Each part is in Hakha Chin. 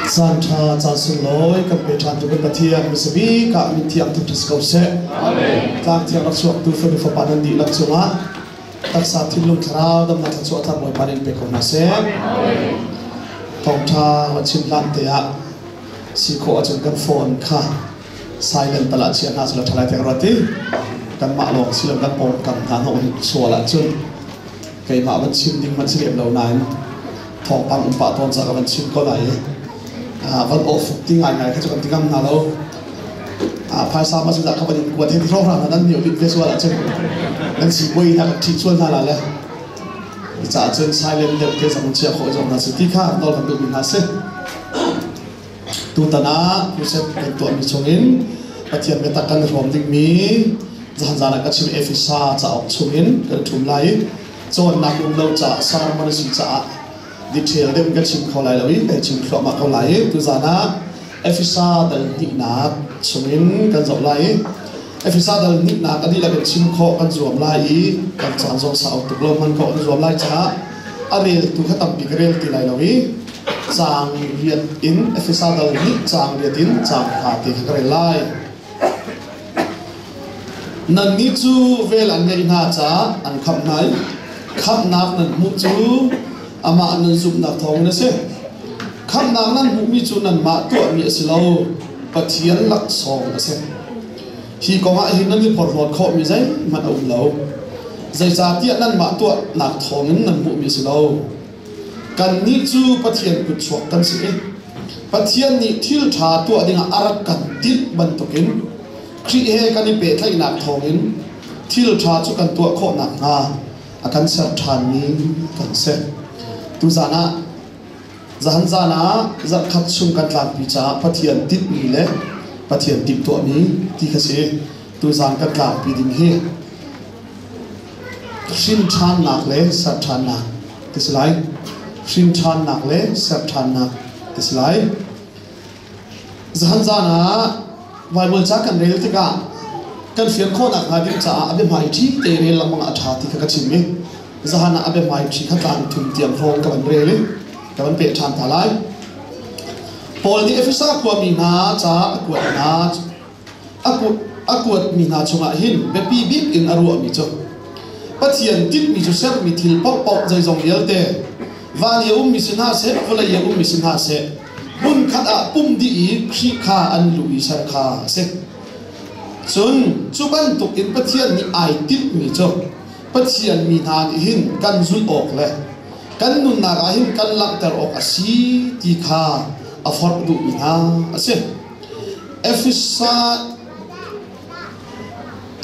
Caan ṭha, caan sunglawi kan pe ṭhan tu kan Pathian hmasa bik ah min thiang thangṭhat si ko seh. Tlang thiang rak chuaktu fanu fapa nan dihlak cungah taksa thinlung thlarau damnak thluachuah thar Bawipa nih in pe ko hna seh. Thawngṭha va chim hlan te ah si khawh ahcun kan phone kha silent tal ah chia hna selaw ṭha lai tiah ka ruat i kanmah lawng si lo kan pawngkam hna hnawh hin sual ahcun keimah van chim ding hmanh si lem lo nain thawngpang um pah tawn ca ka van chim ko lai i van awh fuk ti ngaingai kha cu kan ti ngam hna lo. Phaisa ma cu dah ka van in kuat he ti hrawng hna nan mio bit ve sual ahcun nan sipuai hna kan ṭhi sual hna la le caah cun silent deuh te zong chia khawh zong hna si ti kha nawl kan duhmi hna si. Tutan ah crusade kan tuahmi chungin Pathian biatak kan i hrawm dingmi zan ah ka chim Efesa cauk chungin kan ṭhum lai i cawnnak um lo caah sermon a si caah detail deuh kan chim kho lai lo i kan chim thluahmah ko lai i tuzan ah Efesa dal hnihnak chungin kan zoh lai i Efesa dal hnihnak a dihlak in chim khawh kan zuam lai i kan caan zong sau tuk lo hman khawh kan zuam lai caah a reltu kha tampi ka rel ti lai lo i caang riat in Efesa dal hnih caang riat in caang hra te kha ka rel lai. Nannih cu vel an ngeih hna caah an khamh hna i khamhnak nan hmuh cu amah nan zumhnak thawngin a si. Khamhnak nan hmuhmi cu nanmah tuahmi a si lo, Pathian laksawng a si. Hi kongah hin nan i porhlawt khawhmi zeihmanh a um lo. Zeicahtiah nanmah tuahnak thawngin nan hmuhmi a si lo. Kannih cu Pathian kutchuak kan si i Pathian nih thil ṭha tuah dingah a rak kan timh bantukin Khrih he kan i pehtlaihnak thawngin thil ṭha cu kan tuah khawh nakhnga a kan ser ṭhanmi kan si. Tuzan ah zahan zan ah zarhkhat chung kan tlangpi caah Pathian tinhmi le Pathian timhtuahmi ti kha si. Tuzan kan tlangpi ding hi hrin ṭhannak le ser ṭhannak ti si lai. Hrin ṭhannak le ser ṭhannak ti si lai. Zahan zan ah Baibal ca kan rel tikah kan fian khawhnak hnga ding caah a biahmai ṭhi te rel lengmang ah a ṭha ti kha ka chim i zahan ah a biahmai ṭhi kha tlang thum tiang hrawng ka van rel i ka van peh ṭhan hna lai. Paul nih Efesa khuami hna ca a kuat hna a kuatmi hna chungah hin biapi bik in a ruahmi cu Pathian tinhmi cu sermi thil paohpaoh zeizong vialte van i a ummi si hna seh vawlei i a ummi si hna seh hmunkhat ah pum dih i Khrih kha an lu i ser kha a si. Cun cu bantuk in Pathian nih ai tinhmi cu Pathian mi hna nih hin kan zulh awk le kan nunnak ah hin kan langhter awk a si ti kha a forh duhmi hna a si.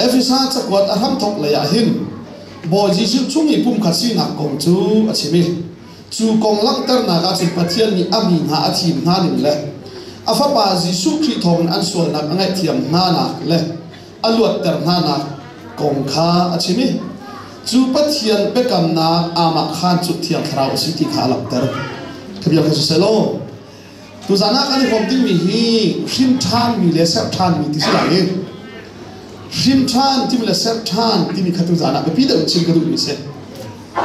Efesa cakuat a hramthawk lei ah hin Bawi Jesuh chung i pumkhat sinak kong cu a chim i cu kong langhternak ah cun Pathian nih a mi hna a thim hna ning le a Fapa Jesuh Khrih thawngin an sualnak a ngaihthiam hnanak le a luatter hnanak kong kha a chim i cu Pathian biakamnak amah khaan cu Thiang Thlarau a si ti kha a langhter. Kha bia kha siseh law Tuzan ah kan i hrawm dingmi hi hrin ṭhanmi le serh ṭhanmi ti si lai i hrin ṭhan timi le serh ṭhan timi kha tuzan ah biapi deuh in chim ka duhmi si.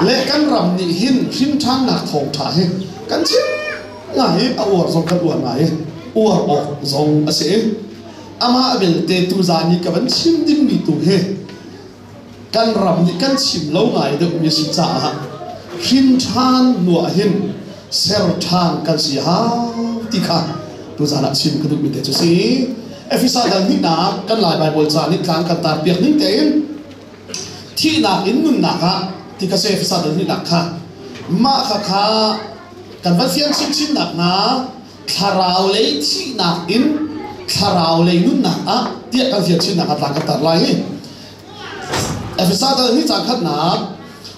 Le kan ram nih hin hrin ṭhannak thawngṭha hi kan chim ngai i a uar zong kan uar ngai i uar awk zong a si i amah belte tuzan i ka van chim dingmi tu hi kan ram nih kan chim lo ngai deuhmi a si caah hrin ṭhan hnu ah hin ser ṭhan kan si hau ti kha tuzan ah chim ka duhmi te cu si. Efesa dal hnihnak kan Lai Baibal ca nih tlang kan tar piak ning tein thihnak in nunnak ah ti kha si. Efesa dal hnihnak kha mah kha kha kan van fian chinchin nak hnga thlarau lei thihnak in thlarau lei nunnak ah tiah kan fian chinnak ah tlang kan tar lai hi. Efesa dal hi cang khatnak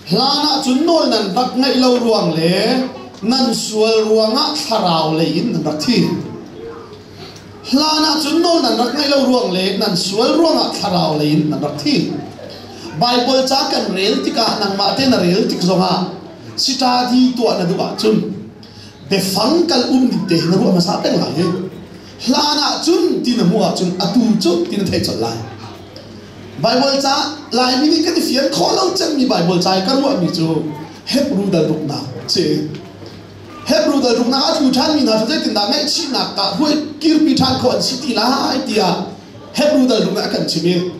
hlan ah cun nawl nan rak ngaih lo ruang le nan sual ruangah thlarau lei in nan rak thi. Hlan ah cun nawl nan rak ngaih lo ruang le nan sual ruangah thlarau lei in nan rak thi. Bible ca kan rel tikah nangmah te na rel tik zongah sitadi tuah na duh ahcun biafang kal um ding te hi na ruah hmasa peng lai. Hlan ah cun ti na hmuh ahcun atu cu ti na theih colh lai. Bible ca Laimi nih kan i fian khawh lo cemmi Bible ca i ka ruahmi cu Hebrew dal ruknak si. Hebrew Hebrew dal ruknak a tlu ṭhanmi hna cu zeitindah ngaihchihnak ah huai kirpi ṭhan khawh an si ti lai tiah Hebrew dal ruknak a kan chim i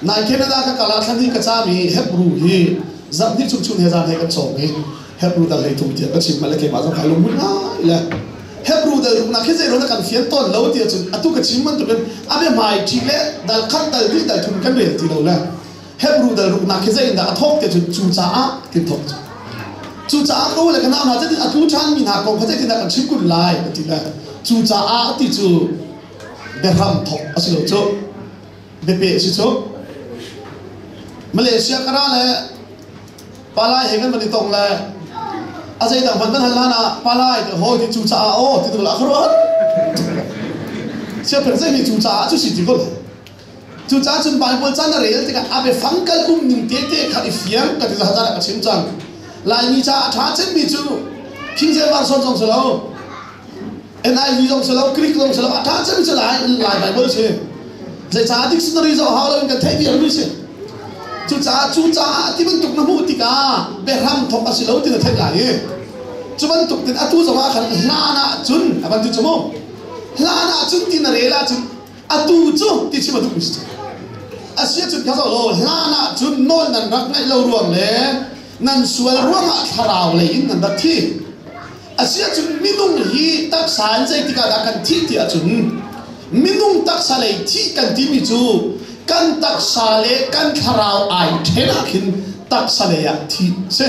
nai Canada ka kal ah thlan hi ka caam i Hebrew hi zarh hnih chung chun he zan he kan cawng i Hebrew dal hlei thum tiah ka chim le keimah zong kai lungmut ngai le Hebrew dal ruknak hi zei na kan fian tawn lo ti ahcun atu ka chim bantukin a biahmai ṭhi le dal khat dal hnih dal thum kan rel ti lo le Hebrew dal ruknak hi zei in dah a thawk ti ahcun cu caah tin thawk cu cu caah ka u le ka nau hna zeitin a tlu ṭhanmi hna kong kha zeitindah kan chim kun lai ka ti le cu caah ti cu biahram thawk a si lo cu biape a si cu Malaysia ka ra le palai he kan van i tong le a zeidang hmanh kan hal hlan ah palai te hawi ti cu caah aw ti tu la khuaruah siaphen zei mi cu caah cu si ti ko Cucaah cun Baibal ca na rel tikah a biafang kal um ning tete kha i fiang ka ti zah ka chim cang. Laimi ca a ṭha cemmi cu King James Version zong si lo, NIV zong si lo, Greek zong si lo, a ṭha cemmi cu Lai, Lai Baibal si. Zeicah dictionary zoh hau loin kan theih viarmi si. Cucaah cucaah ti bantuk na hmuh tikah biahram thawk a si lo ti na theih lai i cu bantuk tin atu zong ah khan hlan ah cun a van ti cu mu hlan ah cun ti na rel ahcun atu cu ti chim a duhmi si a si ahcun kha zoh law hlan ah cun nawl nan rak ngaih lo ruang le nan sual ruangah thlarau lei in nan rak thi a si ahcun minung hi taksa in zeitik ah dah kan thih ti ahcun minung taksa lei thih kan timi cu kan taksa le kan thlarau ai ṭhen ah khin taksa lei ah thih si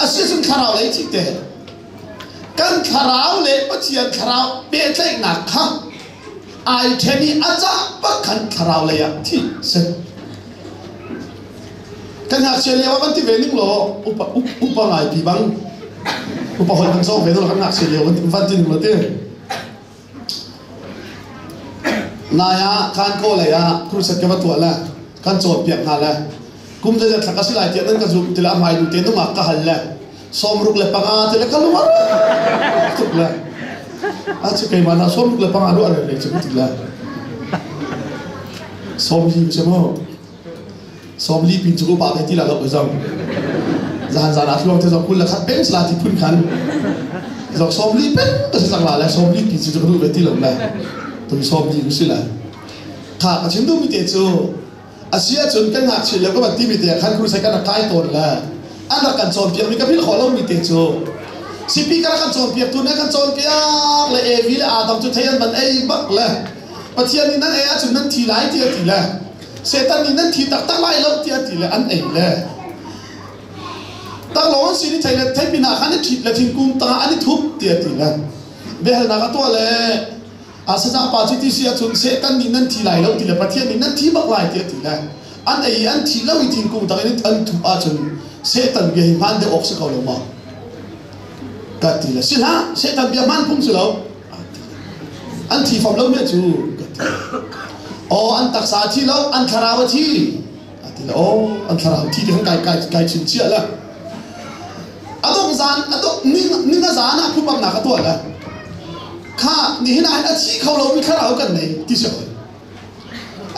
a si ahcun thlarau lei thih te Kan thlarau le Pathian thlarau pehtlaihnak kha ai ṭhen i a cah bak khan thlarau lei ah thih si. Kan ngakchia lio ah kan ti ve ning law upa upa ngai pi bang upa holh kan cawng ve kan ngakchia lio van ti ning law ti. Nai ah khan ko lei ah crusade ka va tuah le kan cawnpiak hna le kum zeizat thla ka si lai tiah nan ka zumh ti le a hmai nu te nungak ka hal le 65 ti le ka lung a tuk le a cu keimah na 65 ruah le cu ti le sawm li cu mu sawm li pin cu upa ve ti la lo zong zan zan ah thluang te zong 21 peng sala ti phun khan zong 40 peng ka si cang la le 40 pin cu ka duh ve ti lo le tu 40 ku si la kha ka chim duhmi te cu a si ahcun kan ngakchia lio ka van timi te khan crusade kan rak kai tawn le an rak kan cawnpiak mi ka philh khawh lomi te cu sipi ka rak kan cawnpiak tu nih kan cawnpiak le Evi le Adam cu thei an van ei bak le Pathian nih nan ei ahcun nan thi lai tiah ti le Satan nih nan thi taktak lai lo tiah ti le an ei le taklawng an si ni thei le theipi hna khan i ṭhit le thingkung tangah an i thup tiah ti le biahalnak a tuah le a saza pa cu ti si ahcun Satan nih nan thi lai lo ti le Pathian nih nan thi bak lai tiah ti le an ei i an thi lo i thingkung tang in an thup ahcun Satan bia hi hmaan deuh awk si ko lo maw ka ti le si hlah Satan bia hmaan phung si lo an thi fam lo mi cu ka ti aw an taksa a thi lo an thlarau a thi a ti le aw an thlarau thi ti khan kai kai kai chim chiah le a dong zan a dong ning a zan ah phupamnak a tuah le kha nihin ah a thi kho lomi thlarau kan nei ti si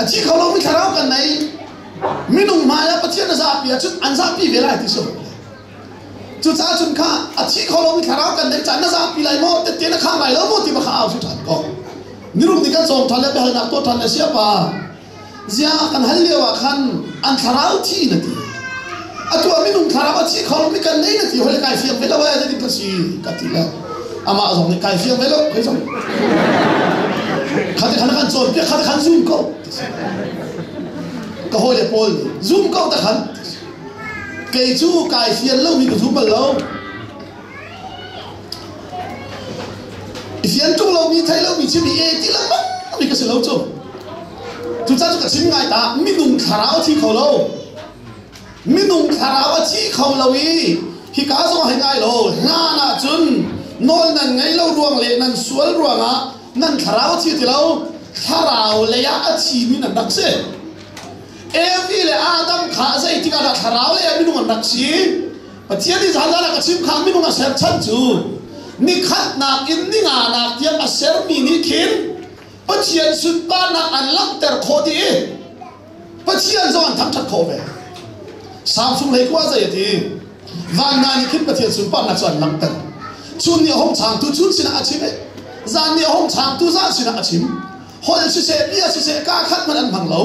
a thi kho lomi thlarau kan nei minung hmai ah Pathian a zapi ahcun an zapi ve lai ti si Cucaah cun kha a thi kho lomi thlarau kan neih caan na zapi lai maw tette na khang lai lo maw ti kha au si ṭhan ko. Niruk ni kan cawm ṭhan le biahalnak tuah ṭhan le siapa zia kan hal lio ah khan an thlarau thi na ti. Atu ah minung thlarau a thi kho lomi kan nei na ti hoi le kai fiang ve lo ai zeitin ka si ka ti le amah zong nih kai fiang ve lo kai zong khate khan kan cawnpiak khate khan zum ko ka hawi le pawl nih zum ko ta khan Kei cu kai fian lomi ka zum bal lo. I fian ṭung lomi thei lomi chim i e ti lengmang mi ka si lo cu. Cucaah cu ka chim ngai ta minung thlarau a thi kho lo. Minung thlarau a thi kho lo i hika zong hei ngai lo hlan ah cun nawl nan ngei lo ruang le nan sual ruangah nan thlarau a thi ti lo thlarau lei ah a thimi nan rak si. Evi le Adam kha zeitik ah dah thlarau lei ah minung an rak si? Pathian nih zan ah ka chim kha minung a ser chan cu nikhatnak in ninganak tiang a sermi nih khin Pathian sunparnak an langhter khawh dih i Pathian zong an thangṭhat khawh ve. Samsung hlei kua zei a ti? Van hna nih khin Pathian sunparnak cu an langhter. Chun nih a hung changtu chun sinah a chim i zan nih a hung changtu zan sinah a chim. Holh siseh, bia siseh, kaa khat hmanh an hmang lo.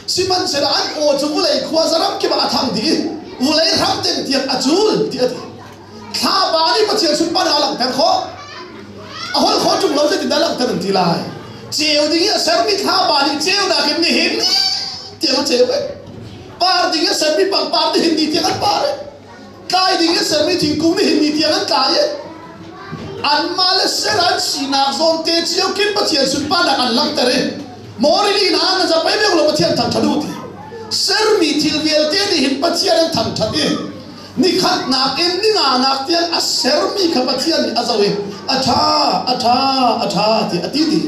Sihmanhsehlaw an aw cu vulei khua zaram kip ah a thang dih i vulei hram deng tiang a cul ti a ti. Thlapa nih Pathian sunparnak a langhter khawh. A holh khawh ṭung lo zeitindah langhter an ti lai. Ceu ding i a sermi thlapa nih ceunak in nihin ni tiang a ceu i par ding i a sermi pangpar nihin ni tiang an par i tlai ding i a sermi thingkung nihin ni tiang an tlai i anmah le ser an sinak zawn te cio khin Pathian sunparnak an langhter i Morili hna na zapei beu lo Pathian thangṭhat u ti sermi thil vialte nih hin Pathian an thangṭhat i nikhatnak in ninganak tiang a sermi kha Pathian nih a zoh i a ṭha a ṭha a ṭha tiah a ti dih.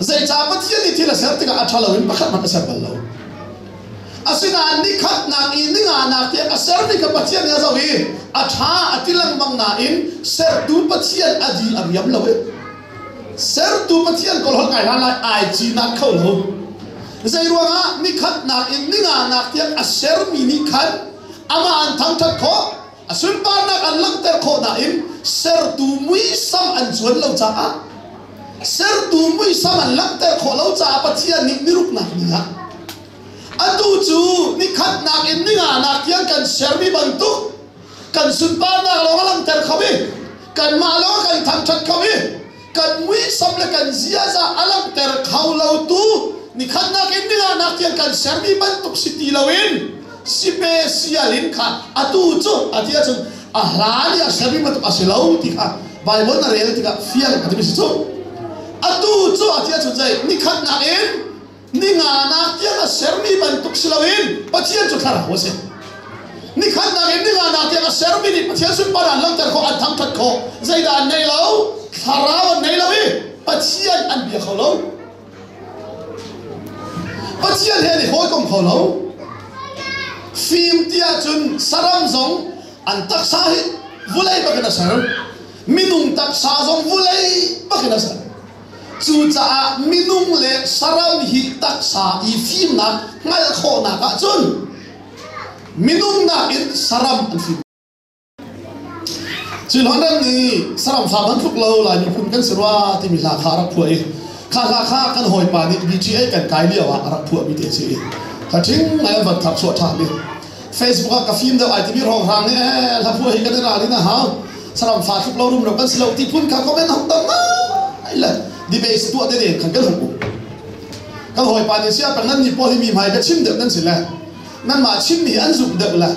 Zeicah Pathian nih thil a ser tikah a ṭha loin pakhat hmanh a ser bal lo. Asinain nikhatnak i ninganak tiang a sermi kha Pathian nih a zoh i a ṭha a ti lengmang nain sertu Pathian a di a riam lo i sertu Pathian kawlholh kai hlan lai ai cinak kho lo. Zei ruangah nikhatnak in ninganak tiang a sermi nih khan amah an thangṭhat khawh, a sunparnak an langhter khawh nain sertu muisam an cuan lo caah sertu muisam an langhter khawh lo caah Pathian nih niruknak ni ah atu cu nikhatnak in ninganak tiang kan sermi bantuk kan sunparnak lawng a langhter kho i kanmah lawng kan thangṭhat kho i kan muisam le kan ziaza a langhter kho lotu nikhatnak in ninganak tiang kan sermi bantuk si ti loin special in kha atu cu a ti ahcun a hlan i a sermi bantuk a si lo ti kha Bible na rel tikah fiang a timi si cu atu cu a ti ahcun zei nikhatnak in ninganak tiang a sermi bantuk si loin Pathian cu thlarau a si. Nikhatnak in ninganak tiang a sermi nih Pathian sunpar an langhter khawh, an thangṭhat khawh. Zeidah an nei lo? Thlarau an nei lo i Pathian an bia kho lo. Pathian he an i hawikom kho lo. Fim ti ahcun saram zong an taksa hi vulei bakin a ser. Minung taksa zong vulei bakin a ser. Cucaah minung le saram hi taksa i fimnak hngalh khawhnak ahcun minung nakin saram an fim. Cun ram nih saram fa bantuk lo Lai miphun kan si rua timi hla kha a rak phuah i kha hla kha kan hawipa nih BTA kan kai lio ah a rak phuahmi te a si i hla ṭhing ngai an van thar chuah ṭhan i Facebook ah ka fim deuh ai timi hrawnghrang nih eh hla phuah hi kan i ralrin a hau saram fa tluk lo rum lo kan si lo ti phun kha comment hong tam ngai le debate tuah te den khan kan hung um kan hawipa nih sia peng nan ni pawl hi mi hmai ka chim deuh nan si le nan mah chim mi an zumh deuh le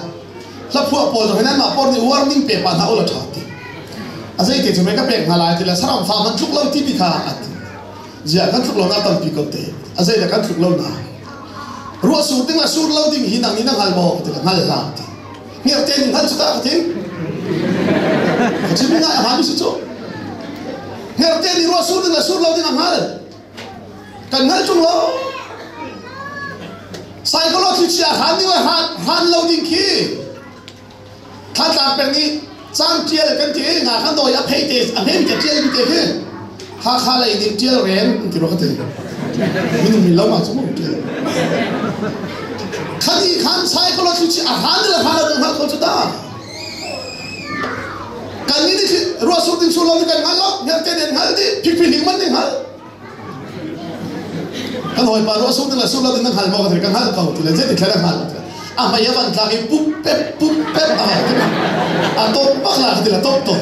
hla phuah pawl zong hi nan mah por nih warning pe pa hna ula tha ti a zei te cu me ka pek hna lai ti le saram fa man tluk lo ti mi kha a ti Ziah kan tluk lo na tampi ko te. A zei dah kan tluk lo na. Ruah sur ding le sur lo ding hi nang nih na hngal maw ka ti le hngal hlah ti. Ngirte nih hngal cu ta ka ti. Ka chim ngai a hmaan si cu. Ngirte nih ruah sur ding le sur lo ding a hngal. Kan hngal tung lo. Psychology chia hran ding le hran lo ding khi Thantlang peng nih cang ṭial kan ti i nga kha nawi a phei te a hmem te ṭial mi te khi Hakha lei nih ṭial ren an ti rua ka ti. Minung min lo ma cu mu ṭial. Khani khan psychology chi a han le han a hngal kho cu ta. Kan ni nih ruah sur ding sur lo ni kan hngal lo, ngar te nen hngal di, phik phik hing man ni hngal. Kan hawipa ruah sur ding le sur lo ding na hngal maw ka ti ka hngal ko ti le zei ti thlen a hngal a hmai a van tlak i pup pep pup pep a ti a top bak la ka ti la top top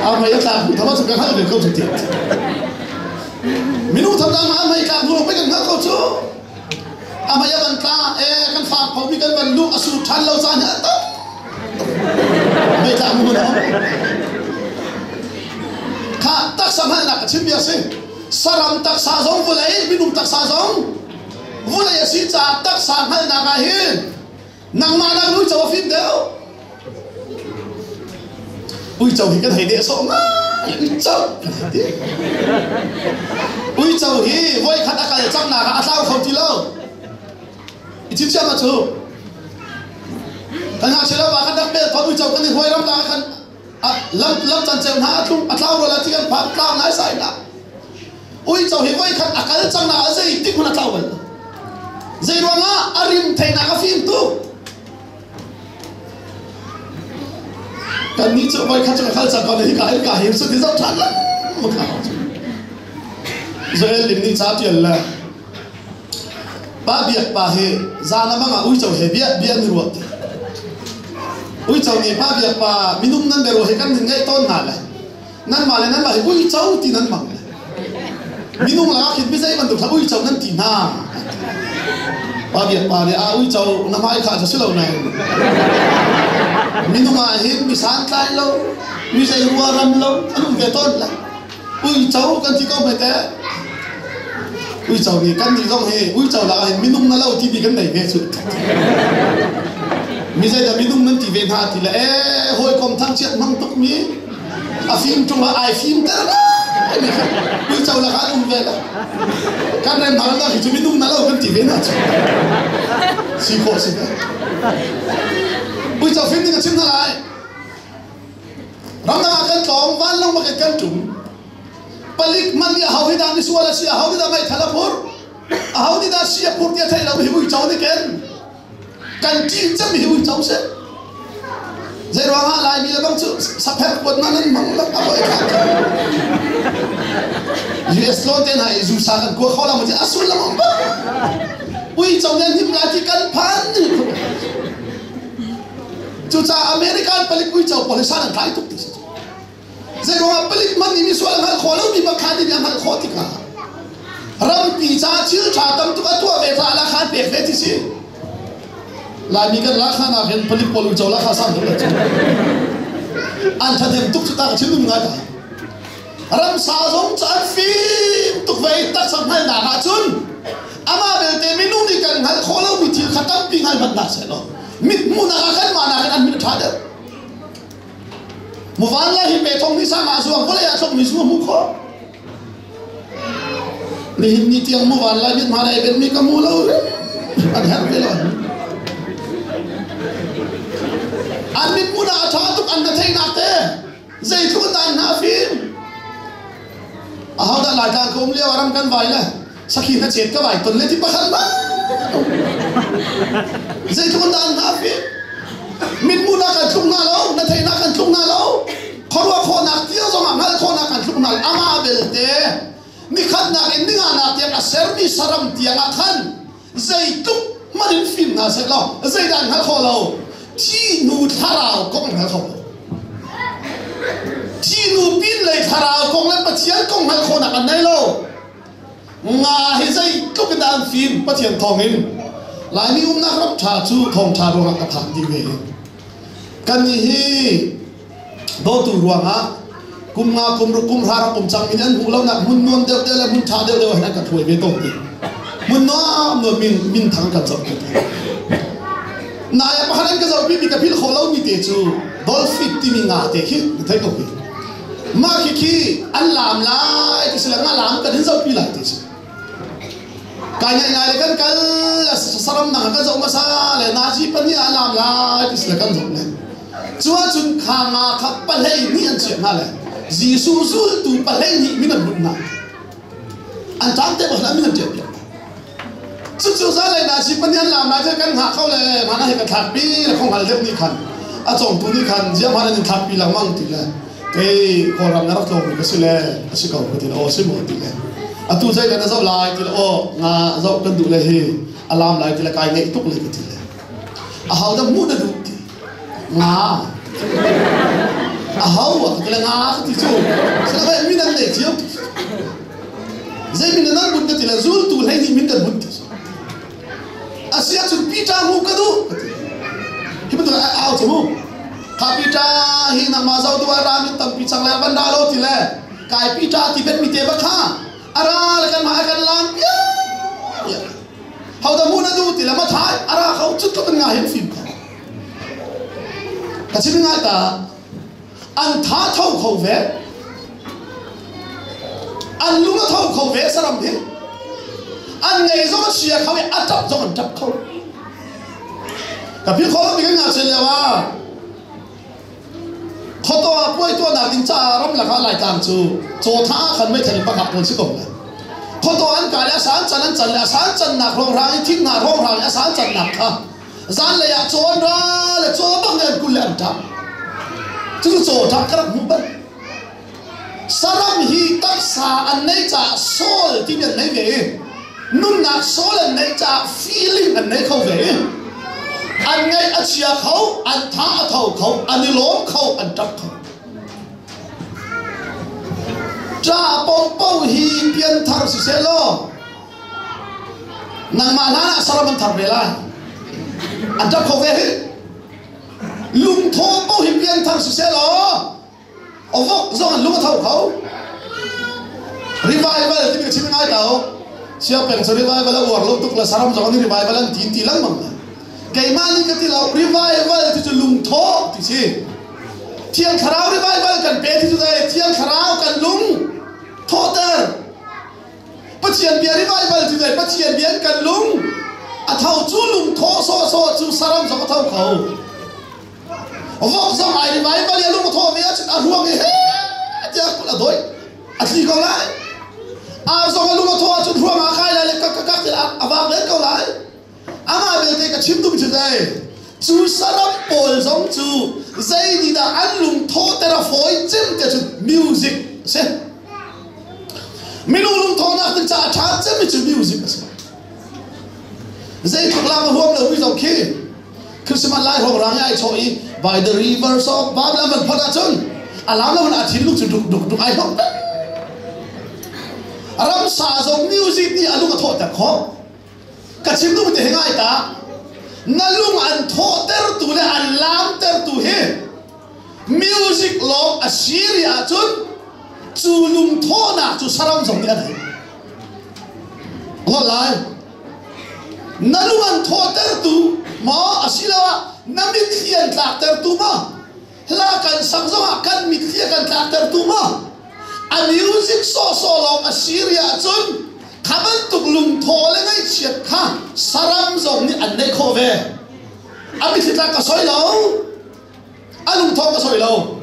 a hmai a tlak bu thama chu ka hngal ve ko chu ti minung tham dang a hmai tlak bu lo kan hngal ko chu a hmai a van tla e kan fak pho mi kan van lu a sur than lo caan hi a tam hmai tlak mu no kha taksa hngalhnak a chimmi a si saram taksa zong vulei minung taksa zong vulei a si caah taksa hngalhnak ah hin nangmah nak uico a fim deuh uico hi kan hei deh sawh ngai uico kan hei ti uico hi voikhat a kal cang nak ah a tlau kho ti lo i chim ma cu kan ngakchia lo ah kan rak bel thon uico kan i huai ram la kan lam lam can ceu hna a tlung a tlau rol a ti kan phan tlau nai sai na uico hi voikhat a kal cang na a zei tik hun a tlau bal zei ruangah a rim theinak a fim tuk. Kan nih cu voi khat cu ka kal cang ko hi ka in ka him su ti zoh ṭhan lang kha. Joel lim nih ca ṭial le pa biak pa hi zan a mang ah uico he bia bia ni ruah ti. Uico nih pa biak pa minung nan bia ruah hi kan nin ngaih tawn hna le nanmah le nanmah hi uico ti nan mang le minung lakah khin mizei bantuk thla uico nan ti hna. Pa biak pa nih a uico na hmai kha cu si lo nain minung ah hin mi santlai lo mi zei ruaram lo an um ve tawn le uico kan ti ko hme teh. Uico nih kan nih zong hi uico lakah hin minung na lo timi kan nei ve cu. Mi zeidah minung nan ti ve hna ti le ee hawikom thangchiat hmang tuk mi a fim ṭung ah ai fim ter mi kha uico lakah an um ve la. Kan rem hna lo hi cu minung na lo kan ti ve hna cu. Si khawh si ve. Uico fim ding a chim hna lai. Ramdang ah kan tlawng, vanlawng bak in kan ṭum. Palik man nih aho hi dah misual a si, aho nih dah meithal a phurh, aho nih dah si a phurh ti a theih lo hi uico nih ken. Kan ṭih cem hi uico si. Zei ruangah Laimi le bang cu sapher kuat na nan hmang lo a voi kha. US lawn te hna i zusa kan kua kho lo ma a sullam um ba. Uico nih an him lai ti kan phan. Cucaah American palik uico pawl hi san an tlai tuk ti si. Zeiruangah palik man nih misual a hngalh khawh lomi bak kha nih a hngalh khawh tikah rampi caah thil ṭha tam tuk a tuah ve caah lakha an pek ve ti si. Laimi kan lakha nakin palik pawl uico lakha sang deuh cu. An ṭhahnem tuk cu ta ka chim ngai ta. Ramsa zong cu an fim tuk ve i taksa hngalhnak ahcun amah belte minung nih kan hngalh khawh lomi thil kha tampi hngal hmanh hna sehlaw mithmuhnak ah kanmah nakin an mit a ṭha deuh. Muvan le hi pe thong ni sang ah zuang vawlei ah thlok mi zu hmu khawh. Nihin ni tiang muvan lai mit hma lai bet mi ka mu lo an herh ve lo. An mit mu na a ṭha tuk an na theihnak te zeitluk in dah an hna fim. Ahodah Laitlang ka um lio ah ram kan vai le sakhi na chet ka vai ton le ti pakhat ma zeitluk in dah an hna fim. Mitmu na kan tluk na lo, na theih na kan tluk na lo, khuaruah khawhnak tiang zongah hngalh khawhnak kan tluk na amah belte nikhatnak in ninganak tiang a sermi saram tiang ah khan zeitluk hmanh in fim hna seh law zeidah an hngalh khawh lo thi hnu thlarau kong an hngal kho lo thi hnu pin lei thlarau kong le Pathian kong hngalh khawhnak an nei lo nga hi zeitluk in dah an fim Pathian thawngin Laimi umnak ram ṭha cu thawngṭha ruangah ka phak dih ve kannih hi dawtu ruangah kum nga kum ruk kum hra rak um cang mi an hmuh lonak hmun nuam deuh deuh le hmun ṭha deuh deuh hin an kan hruai ve tawn ti hmun nuam nuam min min thang kan zoh ti nai ah pakhat an ka zohpi mi ka philh khawh lo mi te cu dolphin timi nga te khi na thei ko pi mah khi khi an laam lai ti si le nga laam kan hin zohpi lai ti si kai ngai ngai le kan kal saram nang kan zoh hmasa le nazi pahnih ah laam lai ti si le kan zoh le Cu ahcun kha nga kha pahlei nih an chiah hna le Jesuh zultu pahlei nih min an bunh hna. An ṭang te bak min an ṭial piak. Cucu zalei na si panian lam lai kan hngah kho le mana he ka thlak pi le khong hal deuh nih khan a congtu nih khan ziam han in thlak pi lengmang ti le kei kawlram na rak tlawng mi ka si le a si ko ka ti le aw si maw ti le atu zei kan zoh lai ti le aw nga zoh kan duh le hi a lam lai ti le kai ngeih tuk le ka ti le a hau dah hmuh na duh ti Nga. A ho a ka le nga ka ti cu. Sila min an nei cio. Zei min nan but ka ti le zultu hlei nih min kan but ti. Asia cun Peter mu ka duh ka ti. Hi bantuk a au cu mu. Kha Peter hi nangmah zo tu a ra min tampi chang le van ra lo ti le kai Peter ti bet mi te ba kha ara le kan mah kan lam pia. Ho da mu na du ti le ma thai ara kho cut tluk in nga hin fim kho. Ka chim ngai ta an tha tho kho ve an lung a tho kho ve saram hi an ngei zong a chia kho i a tap zong an tap kho ka phi kho mi kan ngakchia lio ah khoto ah puai tuahnak ding caah ramlak ah Laitlang cu cawtha ah khan meithal in pakhat pawl si ko le khoto an kai le a san can an can le a san cannak rongrang i thing hna rongrang i a san cannak kha zanlei ah caw an ra le caw bak nih an kul le an ṭap. Cucu caw ṭap ka rak hmuh bal. Saram hi taksa an neih caah soul timi an nei ve i nunnak soul an neih caah feeling an nei kho ve i an ngaih a chia kho, an tha a tho kho, an i lawm kho, an ṭap kho. Ṭah popo hi pianthar siseh law nangmah hlan ah saram an thar ve lai. An ṭap kho ve hi. Lungthaw po hi pianthar siseh law Vok zong an lung a tho kho. Revival timi ka chim ngai ko. Sia peng cu revival a uar lo tuk le saram zong nih revival an ti ti lengmang le. Keimah nih ka ti lo revival ti cu lungthawh ti si. Thiang Thlarau revival kan pe ti cu dai Thiang Thlarau kan lung thawhter. Pathian bia revival ti dai Pathian bia kan lung a tho cu lungthawh sawhsawh cu saram zong a tho kho. Vok zong ai rim ai bal i a lung a thawh ve ahcun a ruang i he tiah kut a dawih a tli ko lai. Ar zong a lung a thawh ahcun ruang ah kai lai le kak kak tiah a vak len ko lai. Amah belte ka chim duhmi cu zei cu saram pawl zong cu zei nih dah an lung thawhter a fawi cem tiah cun music a si. Minung lungthawhnak ding caah a ṭha cemmi cu music a si. Zeitluk lam a huam lomi zong khi Christmas lai hrawng rang i ai chawh i by the rivers of Babylon van phot ahcun a lam lo in a thinlung cu duk duk duk ai hlok ramsa zong music nih a lung a thawhter khawh ka chim duh te hi ngai ta na lung an thawhtertu le an lamtertu hi music lawng a siri ahcun cu lungthawhnak cu saram zong nih an hei ngol lai Na lung an thawhtertu maw asiloah na mitthli an tlaktertu maw? Hla kan sak zongah kan mitthli a kan tlaktertu maw? A music sawhsawh lawng a si rih ahcun kha bantuk lungthaw le ngaihchiat kha saram zong nih an neih khawh ve. A mitthli tlak ka soi lo. A lungthaw ka soi lo.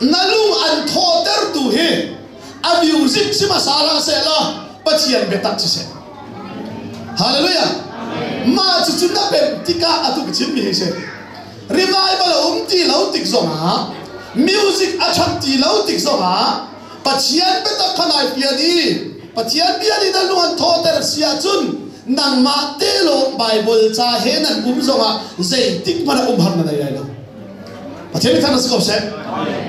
Na lung an thawtertu hi a music si hmasa hlah seh law Pathian biatak si seh. Hallelujah. Mah cucu na pemh tikah atu ka chimmi hi si. Revival a um ti lo tik zongah music a ṭhat ti lo tik zongah Pathian biatak kha nai fian i Pathian bia nih na lung an thawter si ahcun nangmah te lawng Bible ca he nan um zongah zeitik hmanh ah umhar na nei lai lo. Pathian thang si ko seh.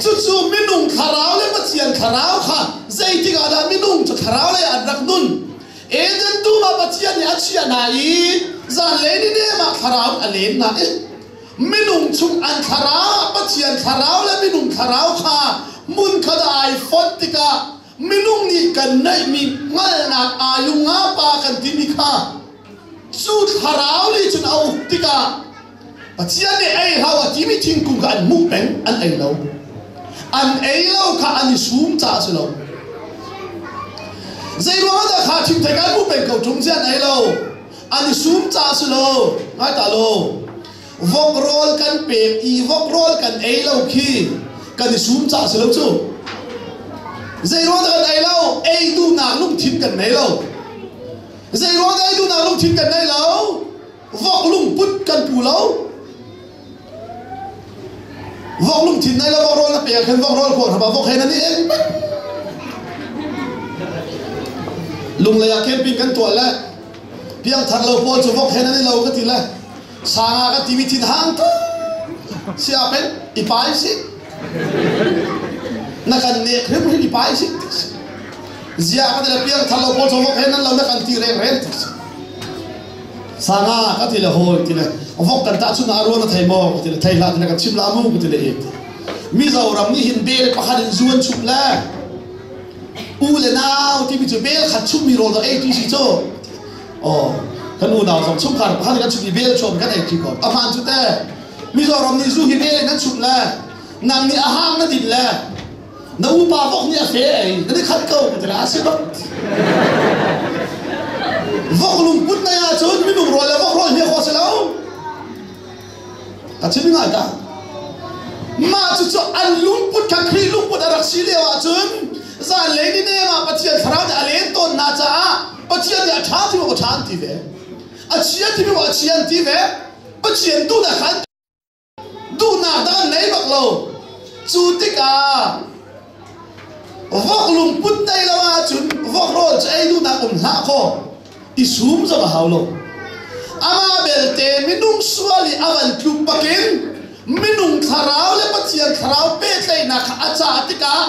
Cucu minung thlarau le Pathian thlarau kha zeitik ah dah minung cu thlarau lei an rak nun. Eden dum ah Pathian nih a chiah hna i zanlei ni nem ah thlarau a len hna i minung chung an thlarau ah Pathian thlarau le minung thlarau kha hmunkhat ah ai fonh tikah minung nih kan neihmi hngalhnak ayunga pa kan timi kha cu thlarau nih cun a uk tikah Pathian nih ei hlah a timi thingkung kha an hmuh peng an ei lo an ei lo kha an i sum caah a si lo zei ruangah dah kha thingthei kan hmuh peng ko ṭung si an ei lo an i sum caah a si lo ngai ta lo Vok rawl kan pek i vok rawl kan ei lo khi kan i sum caah si lo cu. Zei ruang dah kan ei lo? Ei duhnak lungthin kan nei lo. Zei ruang dah ei duhnak lungthin kan nei lo? Vok lungput kan pu lo. Vok lungthin nei lo vok rawl na pek khan vok rawl khuang hram ah vok he nan i eng Lunglei ah camping kan tuah le piangthar lo pawl cu vok he nan i lo ka ti le Sanga ka timi thin hang tuk sia pen i pai si na kan nek hrim hrim i pai si zia ka ti le piang thar lo pawl vok he nan lo na kan ti reng reng ti si sanga ka ti le hoi ti le vok kan ta chun a ruan a thei maw ka ti le thei hlah ti le kan chim la mu ka ti le e Mizoram nih hin bel pakhat in zu an chup le u le nau timi cu bel khat chupmi rawl do ei ti si cu Aw, kan unau zong chungkhar pakhat kan chuk i bel chuam kan ei ṭi ko. A hmaan cu te. Mizoram nih zu hi bel in an chumh le nang nih a hang na din le na upa vok nih a fe ei na ni khat ko ka ti le a si bak. Vok lungput nei ahcun minung rawl le vok rawl hia khawh si lo. Ka chim ngai ta. Mah cucu an lungput kha Khrih lungput a rak si lio ahcun zanlei ni nem ah Pathian thlarau nih a len tawn hna caah Pathian nih a ṭha ti maw a ṭha an ti ve. A chia ti maw a chia an ti ve. Pathian duhnak kha an duhnak dang an nei bak lo. Cu tikah vok lungput nei lo ahcun vok rawl cu ei duhnak um hlah kaw i sum zong a hau lo. Amah belte minung sual i a van tluk bakin minung thlarau le Pathian thlarau pehtlaihnak kha a cah tikah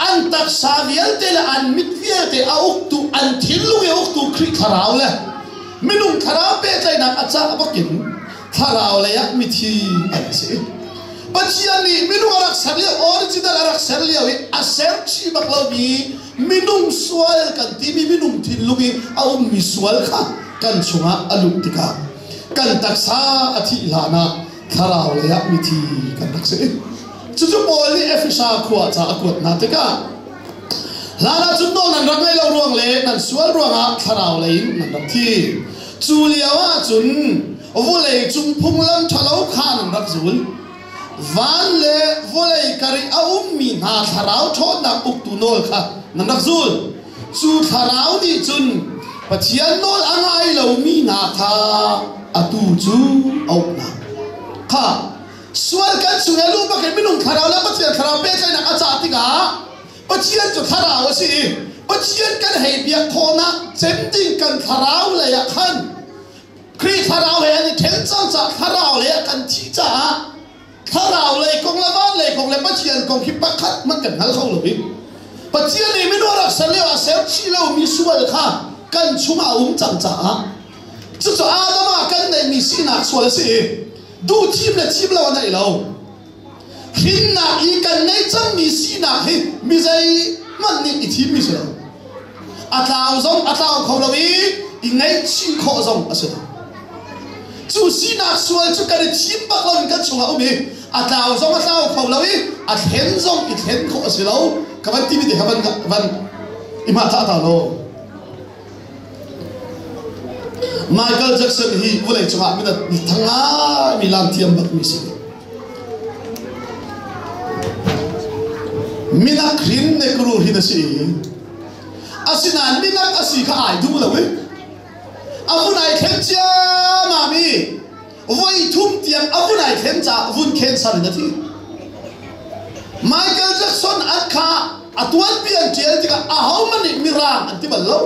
an taksa vialte le an mit vialte a uktu an thinlung i a uktu Khrih thlarau le minung thlarau pehtlaihnak a cah bakin thlarau lei ah mithi an si. Pathian nih minung a rak ser lio original a rak ser lio i a ser chih bak lomi minung sual kan timi minung thinlung i a ummi sual kha kan chungah a luh tikah kan taksa a thih hlan ah thlarau lei ah mithi kan rak si. Cucu Paul nih Efesa khua ca a kuat hna tikah hlan ah cun nawl nan rak ngeih lo ruang le nan sual ruangah thlarau lei in nan rak thi. Cu lio ah cun vawlei cung phunglam ṭhalo kha nan rak zul. Van le vawlei kar i a ummi hna thlarau ṭhawnnak uktu nawl kha nan rak zul. Cu thlarau nih cun Pathian nawl a ngai lomi hna kha atu cu a uk hna. Kha sual kan chung i luh bak in minung thlarau le Pathian thlarau pehtlaihnak a cah tikah Pathian cu thlarau a si i Pathian kan hei biak khawhnak cem ding kan thlarau lei ah khan Khrih thlarau he an i ṭhen cang caah thlarau lei ah kan thih caah thlarau lei kong le van lei kong le Pathian kong hi pakhat hmanh kan hngal kho lo i Pathian nih minung rak ser lio ah ser chih lomi sual kha kan chungah a um cang caah cucu Adam ah kan neihmi sinak sual a si i duh thim le thim lo a neih lo hrinnak i kan neih cangmi sinak hi mi zeihmanh nih i thimmi si lo a tlau zong a tlau kho lo i i ngaihchih khawh zong a si lo cu sinak sual cu kan i thim bak lo in kan chungah um i a tlau zong a tlau kho lo i a thlen zong i thlen khawh a si lo ka van timi te kha van van i hma thah ta lo Michael Jackson hi vawlei cungah mi thang ngai mi lam thiam bak mi si. Minak hrin Negro hin a si. Asinain minak a si kha ai duh lo i a vun ai thlen ciammam i voi thum tiang a vun ai thlen caah vun cancer in a thi. Michael Jackson an kha a tuanpi an ṭial tikah ahohmanh nih mirang an ti bal lo.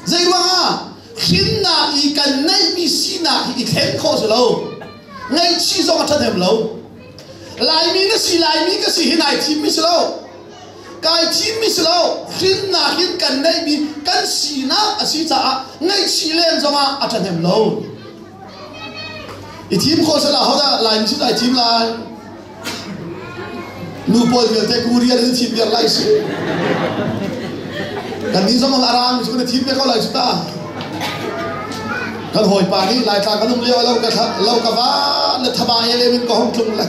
Zeiruangah hrinnak i kan neihmi sinak hi i thlen khawh si lo. Ngaihchih zong a ṭhahnem lo. Laimi na si Laimi ka si hi nai thimmi si lo. Kai thimmi si lo. Hrinnak in kan neihmi kan sinak a si caah ngaihchih len zongah a ṭhahnem lo. I thim khawh seh hodah Laimi si ai thim lai. Nu pawl vialte Korean in thim viar lai si. Kan nih zong a rang cu kan thim ve ko lai cu ta. Kan hawipa nih Laitlang kan um lio lo ka lo ka va le thaba e le min ka hong tlung le.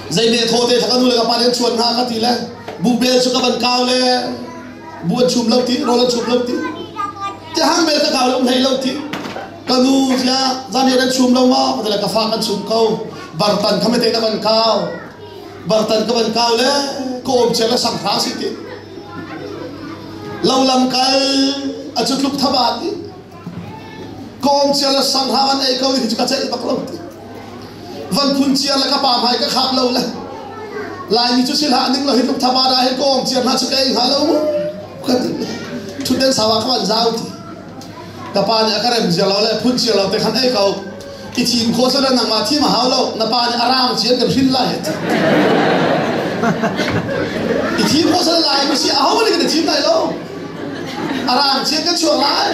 Zei me thaw te thaka nu le ka pa nih an chuan hnga ka ti le bubel cu ka van kau le bu an chum lo ti rawl an chum lo ti ti hang bel ka kau le um hlei lo ti ka nu tia zan an chum lo ma ka le ka fa kan chum ko bartan kha me te na van kau bartan ka van kau le ko om che la sang hra si ti lo lam kal a chu tluk thaba ti ko om che la sang hra van ei ko hi chu ka chei bak lo ti van phun chia le ka pa hmai ka khap lo le Laimi cu si hlah ning lo hi tluk thaba da hi ko om chia hna chu ka ei hnga lo mu ka ti thutden sawa ka van zau ti ka pa nih a ka rem zia lo le phun chia lo te khan ei ko i thim kho sala nangmah thim a hau lo na pa nih a rang chian kan hrin lai i thim kho sala lai mi si a ho nih kan i thim lai lo a rang chian kan chuak lai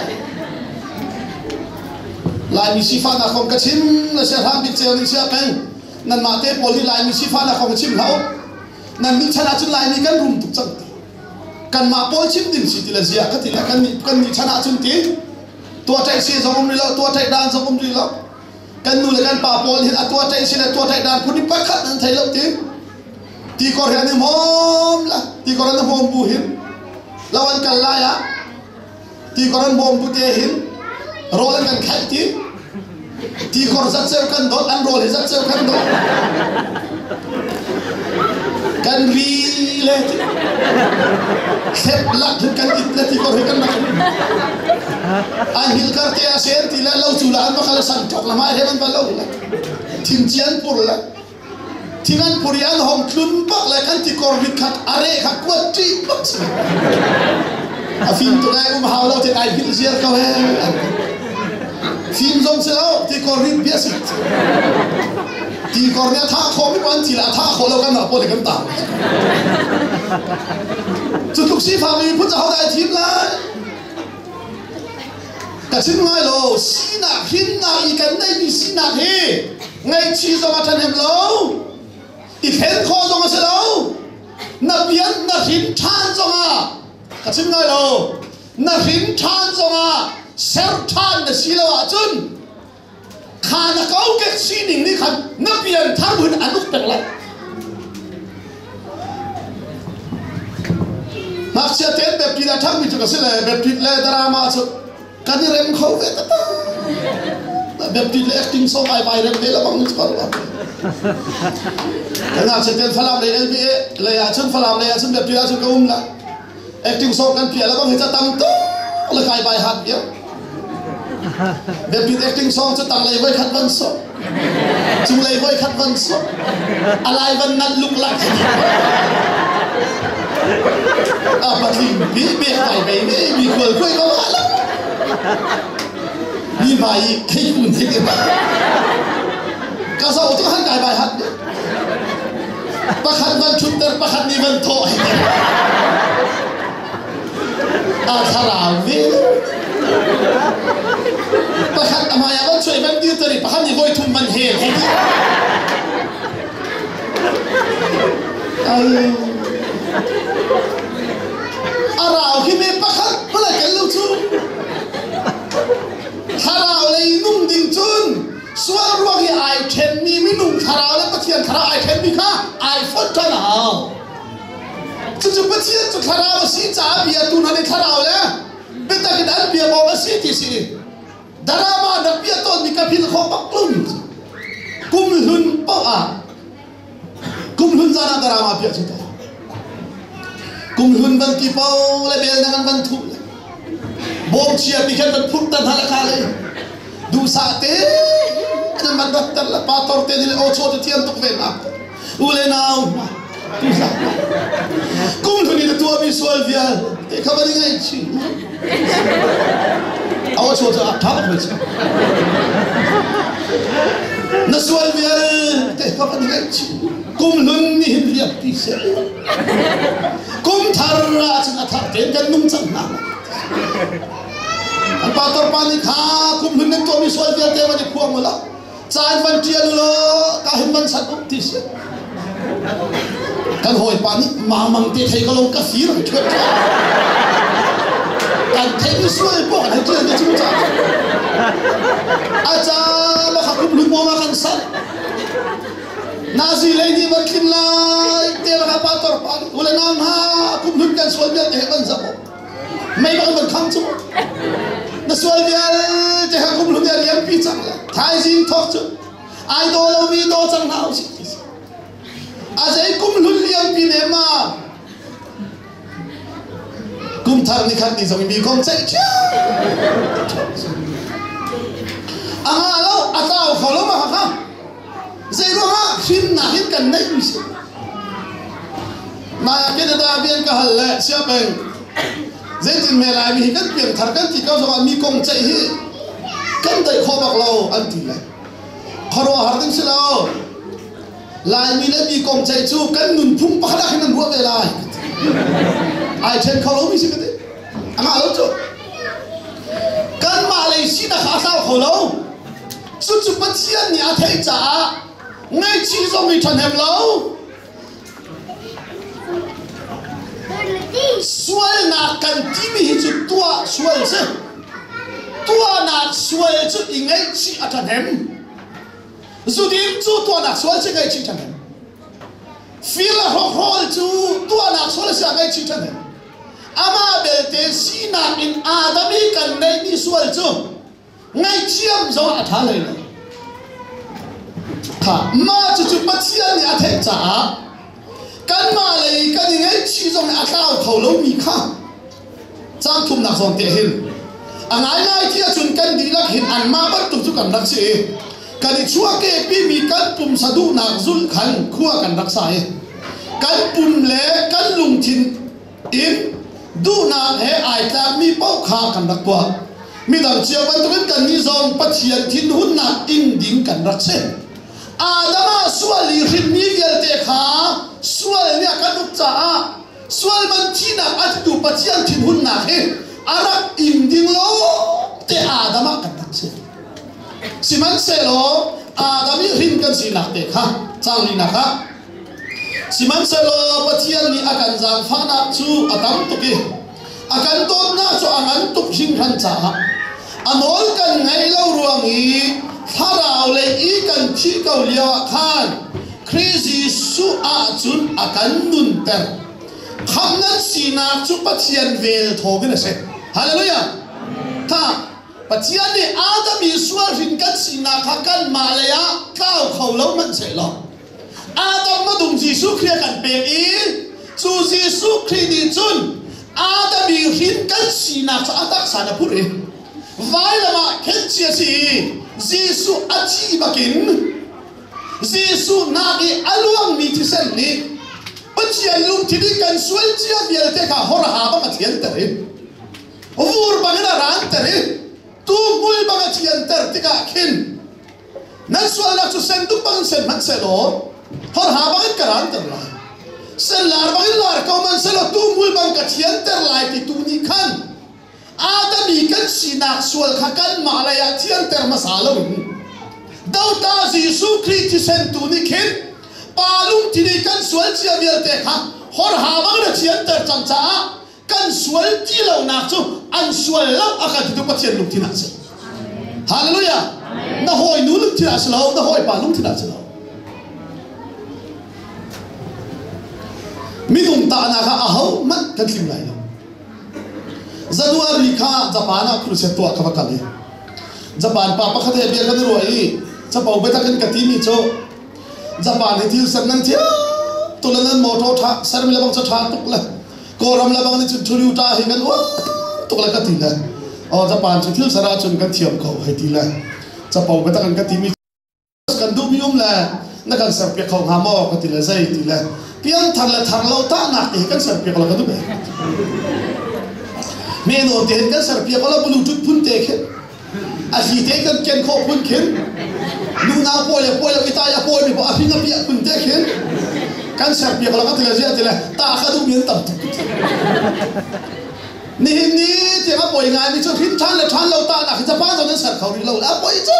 Laimi sifahnak kong ka chim na sia hram bik ceu ning sia peng nanmah te pawl hi Laimi sifahnak kong chim hlah u nan nih chan ahcun Laimi kan rum tuk cang kanmah pawl chim ding si ti le zia ka ti le kan nih kan nih chan ahcun ti tuah ṭaih si zong um rih lo tuah ṭaih dan zong um rih lo kan nu le kan pa pawl hin a tuah ṭaih si le tuah ṭaih dan phun hi pakhat an thei lo ti ti kor hi an i hmawm la ti kor an i hmawm bu hin lo an kal lai ah Tikor an bawm bu te hin rawl an kan khaih ti. Tikor zatceu kan dawt, an rawl hi zatceu kan dawt. Kan ri le thlep lak hin kan it le tikor hi kan rak an hil kar te a sen ti le lo cu la an va kal san ṭok la mai he an va lo le thin cian pur le. Thing an phur i an hong tlun bak le kan tikor rit kha a re kha kuat ṭih bak si. A fim tuk ai um hau lo te ai hil ziar ko he. Fim zong si lo tikor rit bia si. Tikor nih a thah khawh mi an thil a thah khawh lo kan mah pawl kan tang. Cu tluk sifak mi phun cu hodah ai thim lai? Ka chim ngai lo sinak hinnak i kan neihmi sinak hi ngaihchih zong a ṭhahnem lo i thlen khawh zong a si lo na pian na hrin ṭhan zongah ka chim ngai lo na hrin ṭhan zongah ser ṭhan na si lo ahcun kha na kokek sining nih khan na pianthar hun an uk peng lai. Ngakchia tein Baptist a ṭhangmi cu ka si le Baptist le drama cu kan i rem kho ve taktak. Baptist le acting song ai vai rem ve la bang cu lo. Kan ngakchia tein Falam lei LBA lei ah cun Falam lei ah cun Baptist ah cun ka um la. Acting song kan piah la bang hi ca tam tuk le kai bai hat vial. Biapit acting song cu tanglei voi khat van so cunglei voi khat van so alai van nat luk lak a patling bi bi kai bei mi mi kual kuai ko ala mi bai thei kun thei ke ba ka zo tu han kai bai hat pakhat van chutter pakhat ni van tho A thlarau ve pakhat a hmai ah van chuai van dir tari pakhat nih voi thum van hel hei ti a rau khi me pakhat malai kan lo cu thlarau lei nung ding cun sual ruang i ai ṭhenmi minung thlarau le Pathian thlarau ai ṭhenmi kha ai fonh ṭhan a hau. Cucu Pathian cu thlarau a si caah bia tu hna nih thlarau le biatak in an bia awk a si ti si. Darama na bia tawnmi ka philh khawh bak lomi cu kum hlun paoh ah kum hlun zan ah darama piah cu ta. Kum hlun van ti paoh le bel na kan van thuh le bawm chia pi khan van phurh ta hna le kha le duhsah te nan van rat ter le pastor te nih le aw chaw te thiam tuk ve na u le nau hna tusa kum hlun in tuahmi sual vial te kha van i ngaihchih aw chaw cu a tha bak ve na sual vial te kha van i ngaihchih kum hlun nih hin riak ti seh kum thar ah cun a thar tein kan nung cang hna an pastor pa nih kha kum hlun nan tuahmi sual vialte van i phuang ula ca in van ṭial u law ka hin van sat u ti si kan hawipa nih mamang te thei ko lo ka fir an ṭhuat kan theih mi sual pawh kan hei ṭial te cu ca a ca ma kha kum hlun ma kan sat Nazi lei nih van tlim lai te la pa tor pa ule nau hna kum hlun kan sual vialte he van zap mei bang van khang cu na sual vialte kha kum hlun rian pi cang le thaizing thawk cu ai daw lo mi daw cang hna usih a zei kum hlun liam pi ne ma kum thar ni khat ni zong mi kong ceih ṭhiam a nga lo a tlau kho lo ma kha zei ruangah hrinnak hin kan neih mi si Mah Canada bian ka hal le sia peng zeitin me lai mi hi kan piangthar kan ti ko zongah mi kong ceih hi kan daih khawh bak lo an ti le khuaruahhar ding si lo Laimi le mi kong ceih cu kan nunphung pakhat ah khin an ruah ve lai ai ṭhen kho lo mi si ka ti a ngah lo cu kanmah lei sinak kha a hlau kho lo cucu Pathian nih a theih caah ngaihchih zong i ṭhahnem lo Sualnak kan timi hi cu tuah sual si. Tuahnak sual cu i ngaihchih a ṭhahnem. Zudin cu tuahnak sual si ngaihchih ṭhahnem. Fir le hrokhrawl cu tuahnak sual si a ngaihchih ṭhahnem. Amah belte sinak in Adam i kan neihmi sual cu ngaihthiam zong a ṭha hlei lo. Kha mah cucu Pathian nih a theih caah kanmah lei kan i ngaihchih zong a tlau kho lomi kha cang thumnak zawn te hin a ngaingai ti ahcun kan dihlak hin anmah bantuk cu kan rak si i Kan i chuahkehpimi kan pumsa duhnak zulh khan khua kan rak sa i kan pum le kan lungthin in duhnak he ai tlakmi paoh kha kan rak tuah. Midang cio bantukin kannih zong Pathian thinhunnak ing ding kan rak si. Adam ah sual i hrinmi vialte kha sual nih a kan uk caah sual man thihnak a titu Pathian thinhunnak hi a rak ing ding lo te Adam ah kan rak si. Sihmanhsehlaw Adam i hrin kan sinak te kha cang linak ah Sihmanhsehlaw Pathian nih a kan zaangfahnak cu a tam tuk i a kan dawtnak cu a ngan tuk hringhran caah a nawl kan ngaih lo ruang i thlarau lei i kan thih ko lio ah khan Khrih Jesuh ahcun a kan nunter. Khamh nan sinak cu Pathian vel thawngin a si. Hallelujah! Tha Pathian nih Adam i sual hrin kan sinak kha kanmah lei ah tlau kho lo hmanh sehlaw Adam madung Jesuh Khrih a kan pek i cu Jesuh Khrih nih cun Adam i hrin kan sinak cu a taksa in a phurh i vailam ah khenhcia si i Jesuh a thi bakin Jesuh nak i a luangmi thisen nih Pathian lungthin i kan sual cia vialte kha horha bang a thianter i vur bangin a ranter i tuhmul bang a thianter tikah khin Nan sualnak cu senduk bangin sen hmanh sehlaw horha bangin ka ranter lai. Senlar bangin lar ko hmanh sehlaw tuhmul bang ka thianter lai ti tu nih khan Adam i kan sinak sual kha kanmah lei ah thianter hmasa loin dota Jesuh Khrih thisen tu nih khin pa lungthin i kan sual cia vialte kha horha bangin a thianter cang caah kan sual ti lonak cu an sual lo a kan titu Pathian lungthin ah a si. Hallelujah. Na hawi nu lungthin ah si lo, na hawi pa lungthin ah si lo. Minung tahnak ah aho hmanh kan tling lai lo. January kha Japan ah crusade tuah ka va kal i Japan pa pakhat he bia kan i ruah i capo biatak in ka timi cu Japan hi thil ser nan thiam tu le nan motor tha sermi le bang cu tha tuk le Kawlram le bang nih cun Toyota hi kan uar tuk le ka ti le oh Japan cu thil ser ahcun kan thiam ko hei ti le capo biatak in ka timi kan duhmi um le na kan serpiak kho hnga maw ka ti le zei ti le piangthar le thar lo tahnak te hi kan serpiak lo ka duh me nawn te hin kan serpiak lo bluetooth phun te khin A hli te kan ken khawh phun khin nunau pawi le pawi lo i tai a pawi mi a hring a piah phun te khin kan serpiak lo ka ti le zia ti le ta ka duh mi an tam tuk. Nihin ni tiang a pawi ngai mi cu hrin ṭhan le ṭhan lo ta nak hi Japan zong an ser kho rih lo a pawi cu.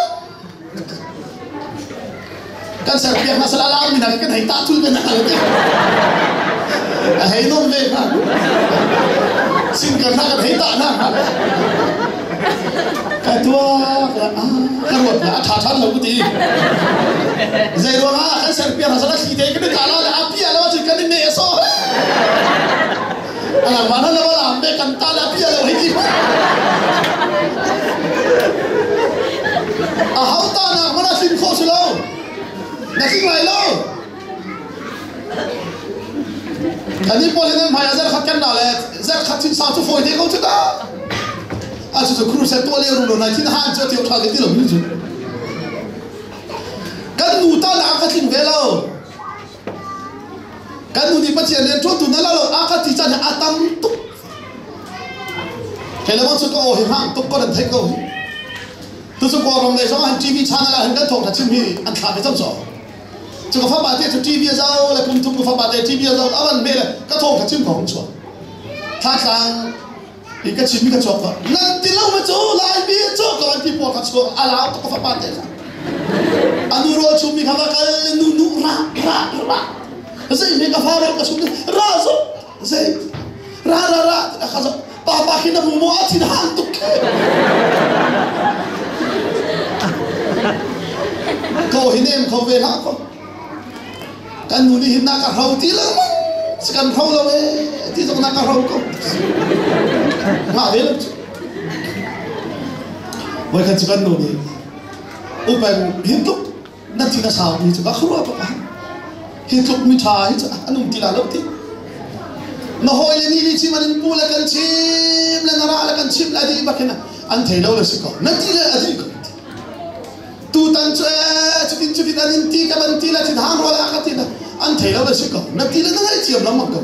Kan serpiak hna sal alarm mi hna kan hei tah thul ve hna lo te. A hei nom ve hna. Sin kan hna kan hei tah hna. Ka tuak la ka ruat la a tha than lo ti. Zei ruang ah kan serpiak hna sal a thli te kan ta la le a pia lo cun kan in ne so. Alang mana la wala ambe kan ta la pia lo hei ti. A hau ta nak mana tling kho si lo. Na tling lai lo. Kan ni pawl hin hmai ah zarkhat kan da le zarkhat chin sau cu fawi te ko cu ta. A cu cu crusade tuah le ru lo nai thin han cu a tio tha ke ti lo mi cu. Kan nu ta na ka tling ve lo. Kan nu nih Pathian rian ṭuantu na la lo a ka ti caan hi a tam tuk. Kei le bang cu ka aw hi hang tuk ko nan theih ko hi. Tucu Kawlram lei zong ah TV channel ah hin kan thawngṭha chim hi an thlah ve cang caw. Cu ka fapa te cu TV a zau le kum thum ka fapa te TV a zau a van me le ka thawngṭha chim ko hung chuak. Thlatlang i ka chim ka chuak ko. Nan ti lo ma cu Laimi cu ka van ti pawl ka chuak a lau tuk ka fapa te kha. Anu rawl chum mi kha va kal nu nu ra ra ra. Zei me ka fa rawl ka chum ra zo zei ra ra ra ka zo papa khi na mu mo a thin hang tuk khe. Ko hi nem kho ve hlah ko. Kan nu nih hin na ka hro ti lengmang si kan hro lo e ti zong na ka hro ko. Ngah ve lo cu. Voikhat cu kan nu nih upen hin tluk na thin a sau mi cu ka khuaruah bak ah hi tluk mi ṭha hi cu an um ti la lo ti na hawile nih nih chim an in pu le kan chim le na ra le kan chim le a dih bak hin an thei lo le si ko na ti le a dih ko. Tutan cu ee cutin cutin an in ti ka ban ti la thin hang rual ah ka ti na an thei lo na si ko. Na ti le na ngaihthiam lengmang ko.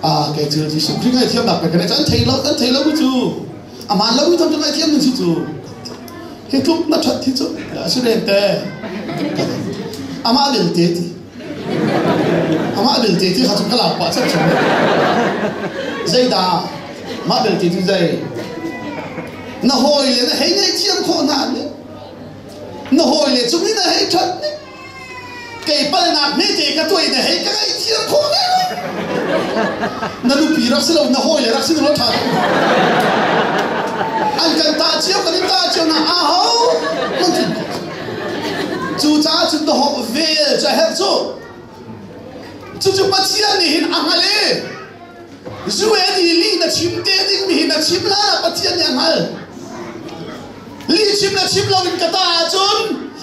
Ah kei cu Jesuh Khrih ngaihthiamnak pe ka an thei lo an thei lo cu aman lo mi thong cu ngaihthiam ning si cu. Hi tluk na that hi cu a si ren te. Amah belte ti. Amah belte ti kha cu ka lau pah cang chung. Zeidah mah belte cu zei? Na hawile na hei ngaihthiam khawh hna nih. Na hawile cung i na hei ṭhat nih. Kei palnak hmete ka tuai na hei ka ngaihthiam khawh ne. Na nupi rak si lo, na hawile rak si lo ṭha tuk. An kan tah cio, kan in tah cio na aho man tlin khawh. Cucaah cun na hawk vel cu a herh cu. Cucu Pathian nih hin a hngalh i zu he ni lih na chim te dingmi hi na chim hlan ah Pathian nih a hngalh. Lih chim le chim loin ka ta ahcun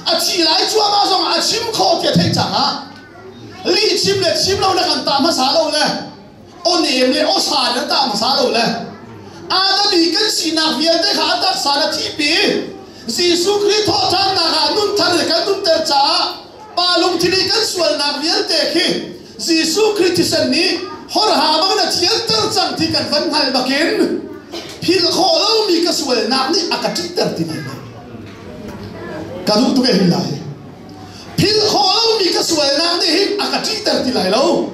a thi lai cuahmah zongah a chim khawh ti a theih caah lih chim le chim lo na kan tah hmasa lo le aw nem le aw sa na tah hmasa lo le Adam i kan sinak vialte kha a taksa na thihpi Jesuh Khrih thawhṭhannak ah nunthar le kan nunter caah Pa lungthin i kan sualnak vialte khi Jesuh Khrih thisen nih horha bangin a thianter cang ti kan van hngal bakin philh khawh lomi ka sualnak nih a ka ṭihter ti lai lo. Ka duh tuk e hin lai. Philh khawh lomi ka sualnak nih hin a ka ṭihter ti lai lo.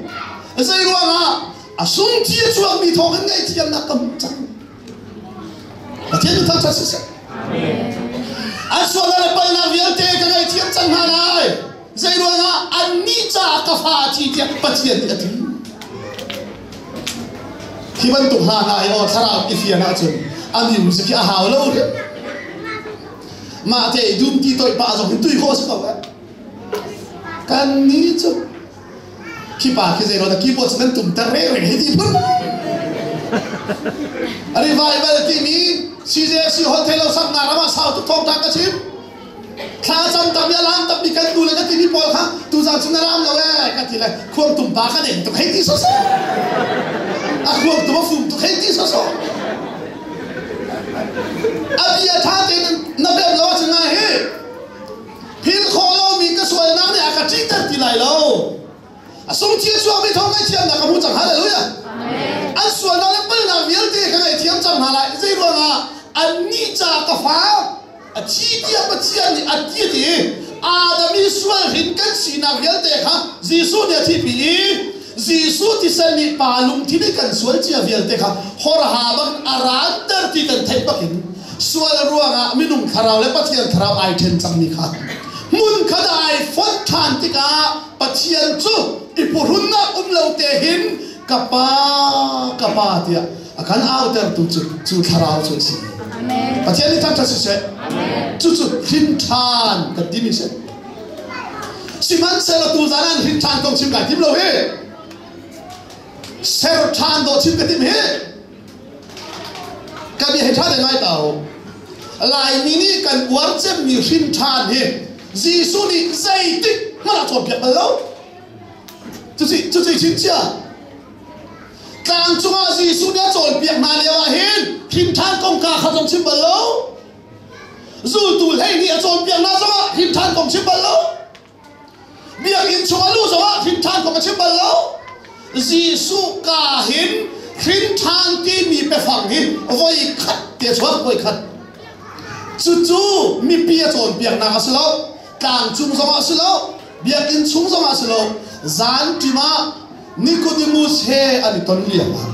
Zei ruangah a sung thi a chuakmi thawng in ngaihthiamnak ka hmuh cang. Pathian cu thangṭhat siseh. An sualnak le palhnak vialte ka ngaihthiam cang hna lai. Zei ruangah annih caah ka fa a thi tiah Pathian nih a ti. Hi bantuk hla hna hi aw thlarau i fian ahcun a music hi a hau lo hrim. Mah te i dum ti toih pah zong hin tui khawh a si ko eh. Kan nih cu khi pa khi zei na keyboard cu nan tum ter reng hi ti phun revival timi CJC hol thei lo saknak ram ah sau tuk thawng ka chim thla cam tam ya lam tam mi kan tu le ka ti mi pawl kha tu zan cu na lam lo e ka ti le khuang tum pa ka deng tuk hei ti so so a khuang tum a fum tuk hei ti so so a bia tha tein na bem lo ahcun na hi Philh khawh lomi ka sualnak nih a ka ṭihter ti lai lo. A sung thil chuakmi thawng ngaihthiamnak ka hmu cang. Hallelujah. An sualnak le palhnak vialte ka ngaihthiam cang hna lai. Zei ruangah annih ca ka fa a thi tiah Pathian nih a ti ti Adam i sual hrin kan sinak vialte kha Jesuh nih a thihpi i Jesuh thisen nih pa lungthin i kan sual cia vialte kha horha bang a ranter ti kan theih bakin Sual ruangah minung thlarau le Pathian thlarau ai ṭhen cangmi kha hmunkhat ah ai fonh ṭhan tikah Pathian cu i phuhrunnak um lo te hin ka pa ka pa tiah a kan autertu cu cu thlarau cu a si. Pathian nih thangṭhat siseh. Cucu hrin ṭhan kan timi si. Sihmanhsehlaw tuzaan ah hrin ṭhan kong chim kai tim lo hi. Ser ṭhan dawh chim ka tim hi. Ka bia hi ṭha te ngai ta u. Laimi nih kan uar cemmi hrin ṭhan hi Jesuh nih zeitik hmanh ah cawnpiak bal lo. Cuci cuci chimchia. Tlang cungah Jesuh nih a cawnpiak hna lio ah hin hrin ṭhan kongka kha zong chim bal lo. Zultu 12 a cawnpiak hna zongah hrin ṭhan kong chim bal lo. Biakinn chung a luh zongah hrin ṭhan kong a chim bal lo. Jesuh ka hin hrin ṭhan timi biafang hi voi khat te a chuak voi khat. Cucu mipi a cawnpiaknak a si lo, tlang cung zongah a si lo, biakinn chung zongah a si lo. Zan ṭim ah Nicodemus he an i ton lio ah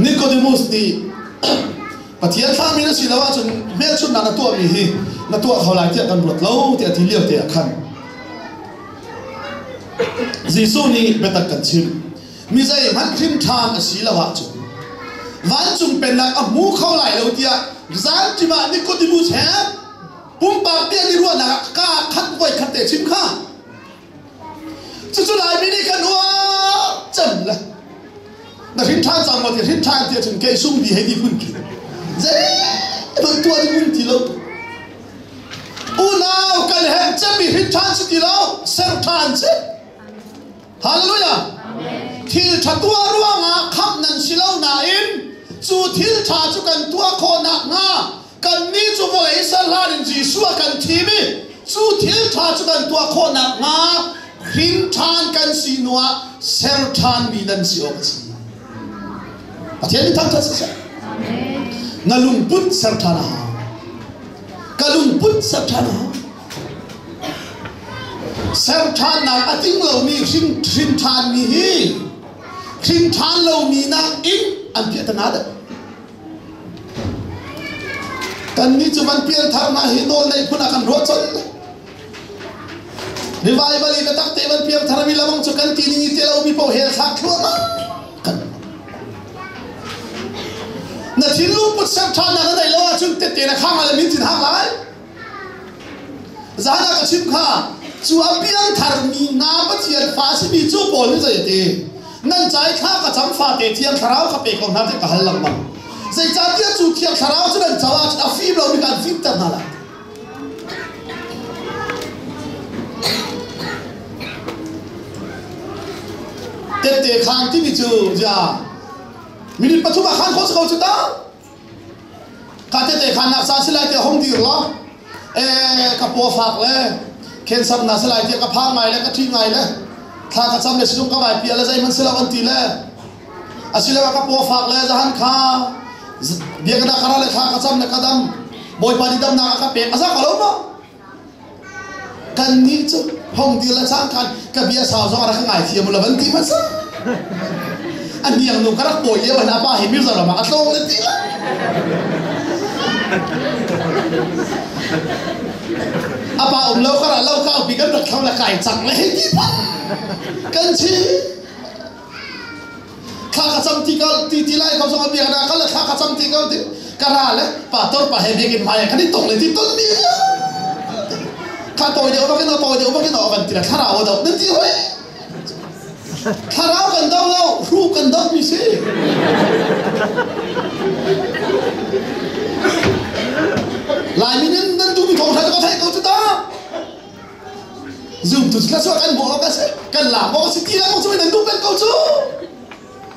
Nicodemus nih Pathian thlahmi na si lo ahcun hmelchunhnak na tuahmi hi na tuah kho lai tiah kan ruat lo tiah ti lio te ah khan Jesuh nih biatak kan chimh. Mi zeihmanh hrim ṭhan a si lo ahcun vancung pennak a hmu kho lai lo tiah zanṭim ah Nicodemus he pumpak bia i ruahnak ah kaa khat voi khat te chim kha. Cucu Laimi nih kan uar cem le na hrin ṭhan cang maw ti hrin ṭhan ti ahcun kei sung bi hei ti phun khi zeihmanh tuah ding um ti lo. Unau kan herh cemmi hrin ṭhan si ti lo, ser ṭhan si. Hallelujah. Thil ṭha tuah ruangah khamh nan si lo nain cu thil ṭha cu kan tuah khawh nakhnga Kannih cu vawlei ser hlan in Jesuh a kan thim i cu thil ṭha cu kan tuah khawh nakhnga hrin ṭhan kan si hnuah ser ṭhanmi nan si awk a si. Pathian nih thangṭhat siseh. Na lungput ser ṭhan a hau. Ka lungput ser ṭhan a hau. Ser ṭhannak a ting lomi hrin hrin ṭhanmi hi hrin ṭhan lomi nakin an piahtana deuh. Kannih cu van piantharnak hi nawl nei phun ah kan ruah colh. Revival i biatak te van piangthar mi lamang cu kan ti ning i te lomi paoh hell thlak thluahmah kan Na thinlung put ser ṭhannak na neih lo ahcun tette na khang lai le min thin hang lai. Zan ah ka chim kha cu a piangtharmi hna Pathian fa a simi cu Paul nih zei a ti? Nan ca i thla ka cam fate Thiang Thlarau kha pe ko hna tiah ka hal lengmang. Zeicahtiah cu Thiang Thlarau cu nan co ahcun a fim lomi kha an fimter hna lai. Tette khaan timi cu zia minute pathum ah khaan khawh si ko cu ta. Ka tete khannak ca si lai tiah hong dir law ee ka paw fak le cancer na si lai tiah ka phang ngai le ka ṭhi ngai le thla ka cam le sizung ka vai pia le zeihmanh si lo an ti le asiloah ka paw fak le zahan kha biaknak ka ra le thla ka cam le ka dam Bawipa nih damnak a ka pek a za ko lo maw Kannih cu hong dir le cangkan ka bia sau zong a rak ngai thiam lo van ti hmasa. A hniang nu ka rak pawi lio hin a pa hi Mizoram ah a tlawng le ti la. A pa um lo kar ah lo kau pi kan rak thlo le kai cang le hei ti pa. Kan chi. Thla ka cam ti ko ti ti lai ko zong a biak na kal thla ka cam ti ko ti ka ra le pastor pa he biakinn hmai ah kan i tong le ti ton mi kha tawi deuh bakin tawi deuh bakin kan ti la thlarau do nan ti hoi thlarau kan do lo hru kan do mi si Laimi nan nan duhmi thawng ṭha cu ka theih ko cu ta Zumtu cu thluachuah kan hmuh awk a si. Kan lak awk a si ti lo cu nan duh peng ko cu.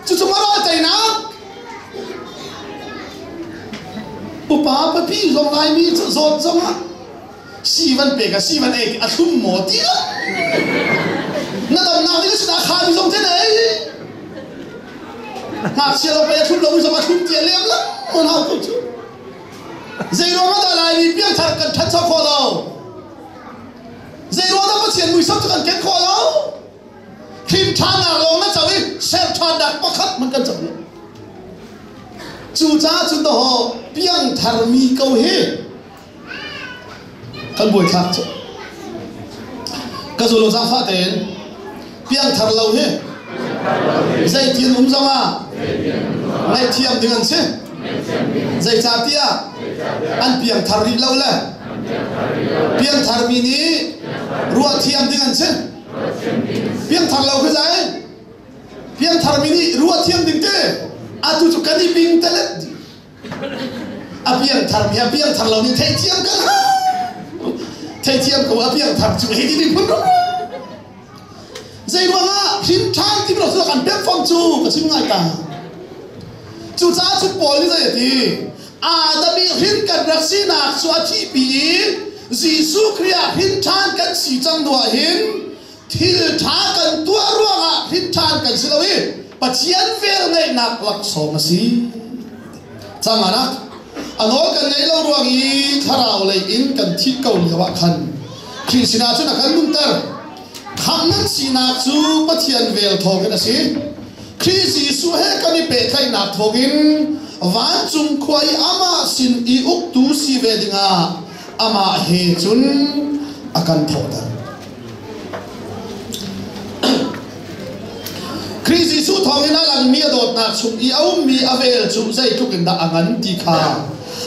Cucu maw teinak? Upa papi zong Laimi cu zawt zong ah si van pek a si van ei a thlum maw ti lo. Na damnak ding sinah kha mi zong te na ei. Ngakchia lo pei a thlum lo mi zong a thlum ti a lem lo mon hau ko cu. Zei ruang ah dah Laimi piangthar kan ṭhancho khawh lo? Zeiruang dah Pathian muisam cu kan ken khawh lo? Hrim ṭhannak lawng na co i ser ṭhannak pakhat hmanh kan co lo. Cucaah cun dawh piangtharmi ko hi kan buaithlak cu. Ka zul lo zaangfah tein piangthar lo hi zeitin um zong ah ngaihthiam ding an si. Zeicahtiah an piangthar rih lo le piangtharmi nih ruah thiam ding an si. Piangthar lo khi zai piangtharmi nih ruah thiam ding te atu cu kan i bing te le a piangthar mi a piangthar lo nih theithiam kan theithiam ko a piangthar cu hi ti phun Zei ruangah hrin ṭhan ti lo kan pek fom cu ka chim ngai ta. Cucaah cu Paul nih zei a ti? Adam i hrin kan rak sinak cu a thihpi i Jesuh Khrih ah hrin ṭhan kan si cang hnu ah hin thil ṭha kan tuah ruangah hrin ṭhan kan si lo i Pathian velngeihnak laksawng a si. Cang anak a nawl kan ngeih lo ruang i thlarau lei in kan thih ko lio ah khan Khrih sinah cun a kan nunter. Khamh nan sinak cu Pathian vel thawngin a si. Khrih Jesuh he kan i pehtlaihnak thawngin vancung khua i amah sin i uktu si ve dingah amah he cun a kan thawhter. Khrih Jesuh thawngin a langmi a dawtnak chung i a ummi a vel cu zeitluk in dah a ngan ti kha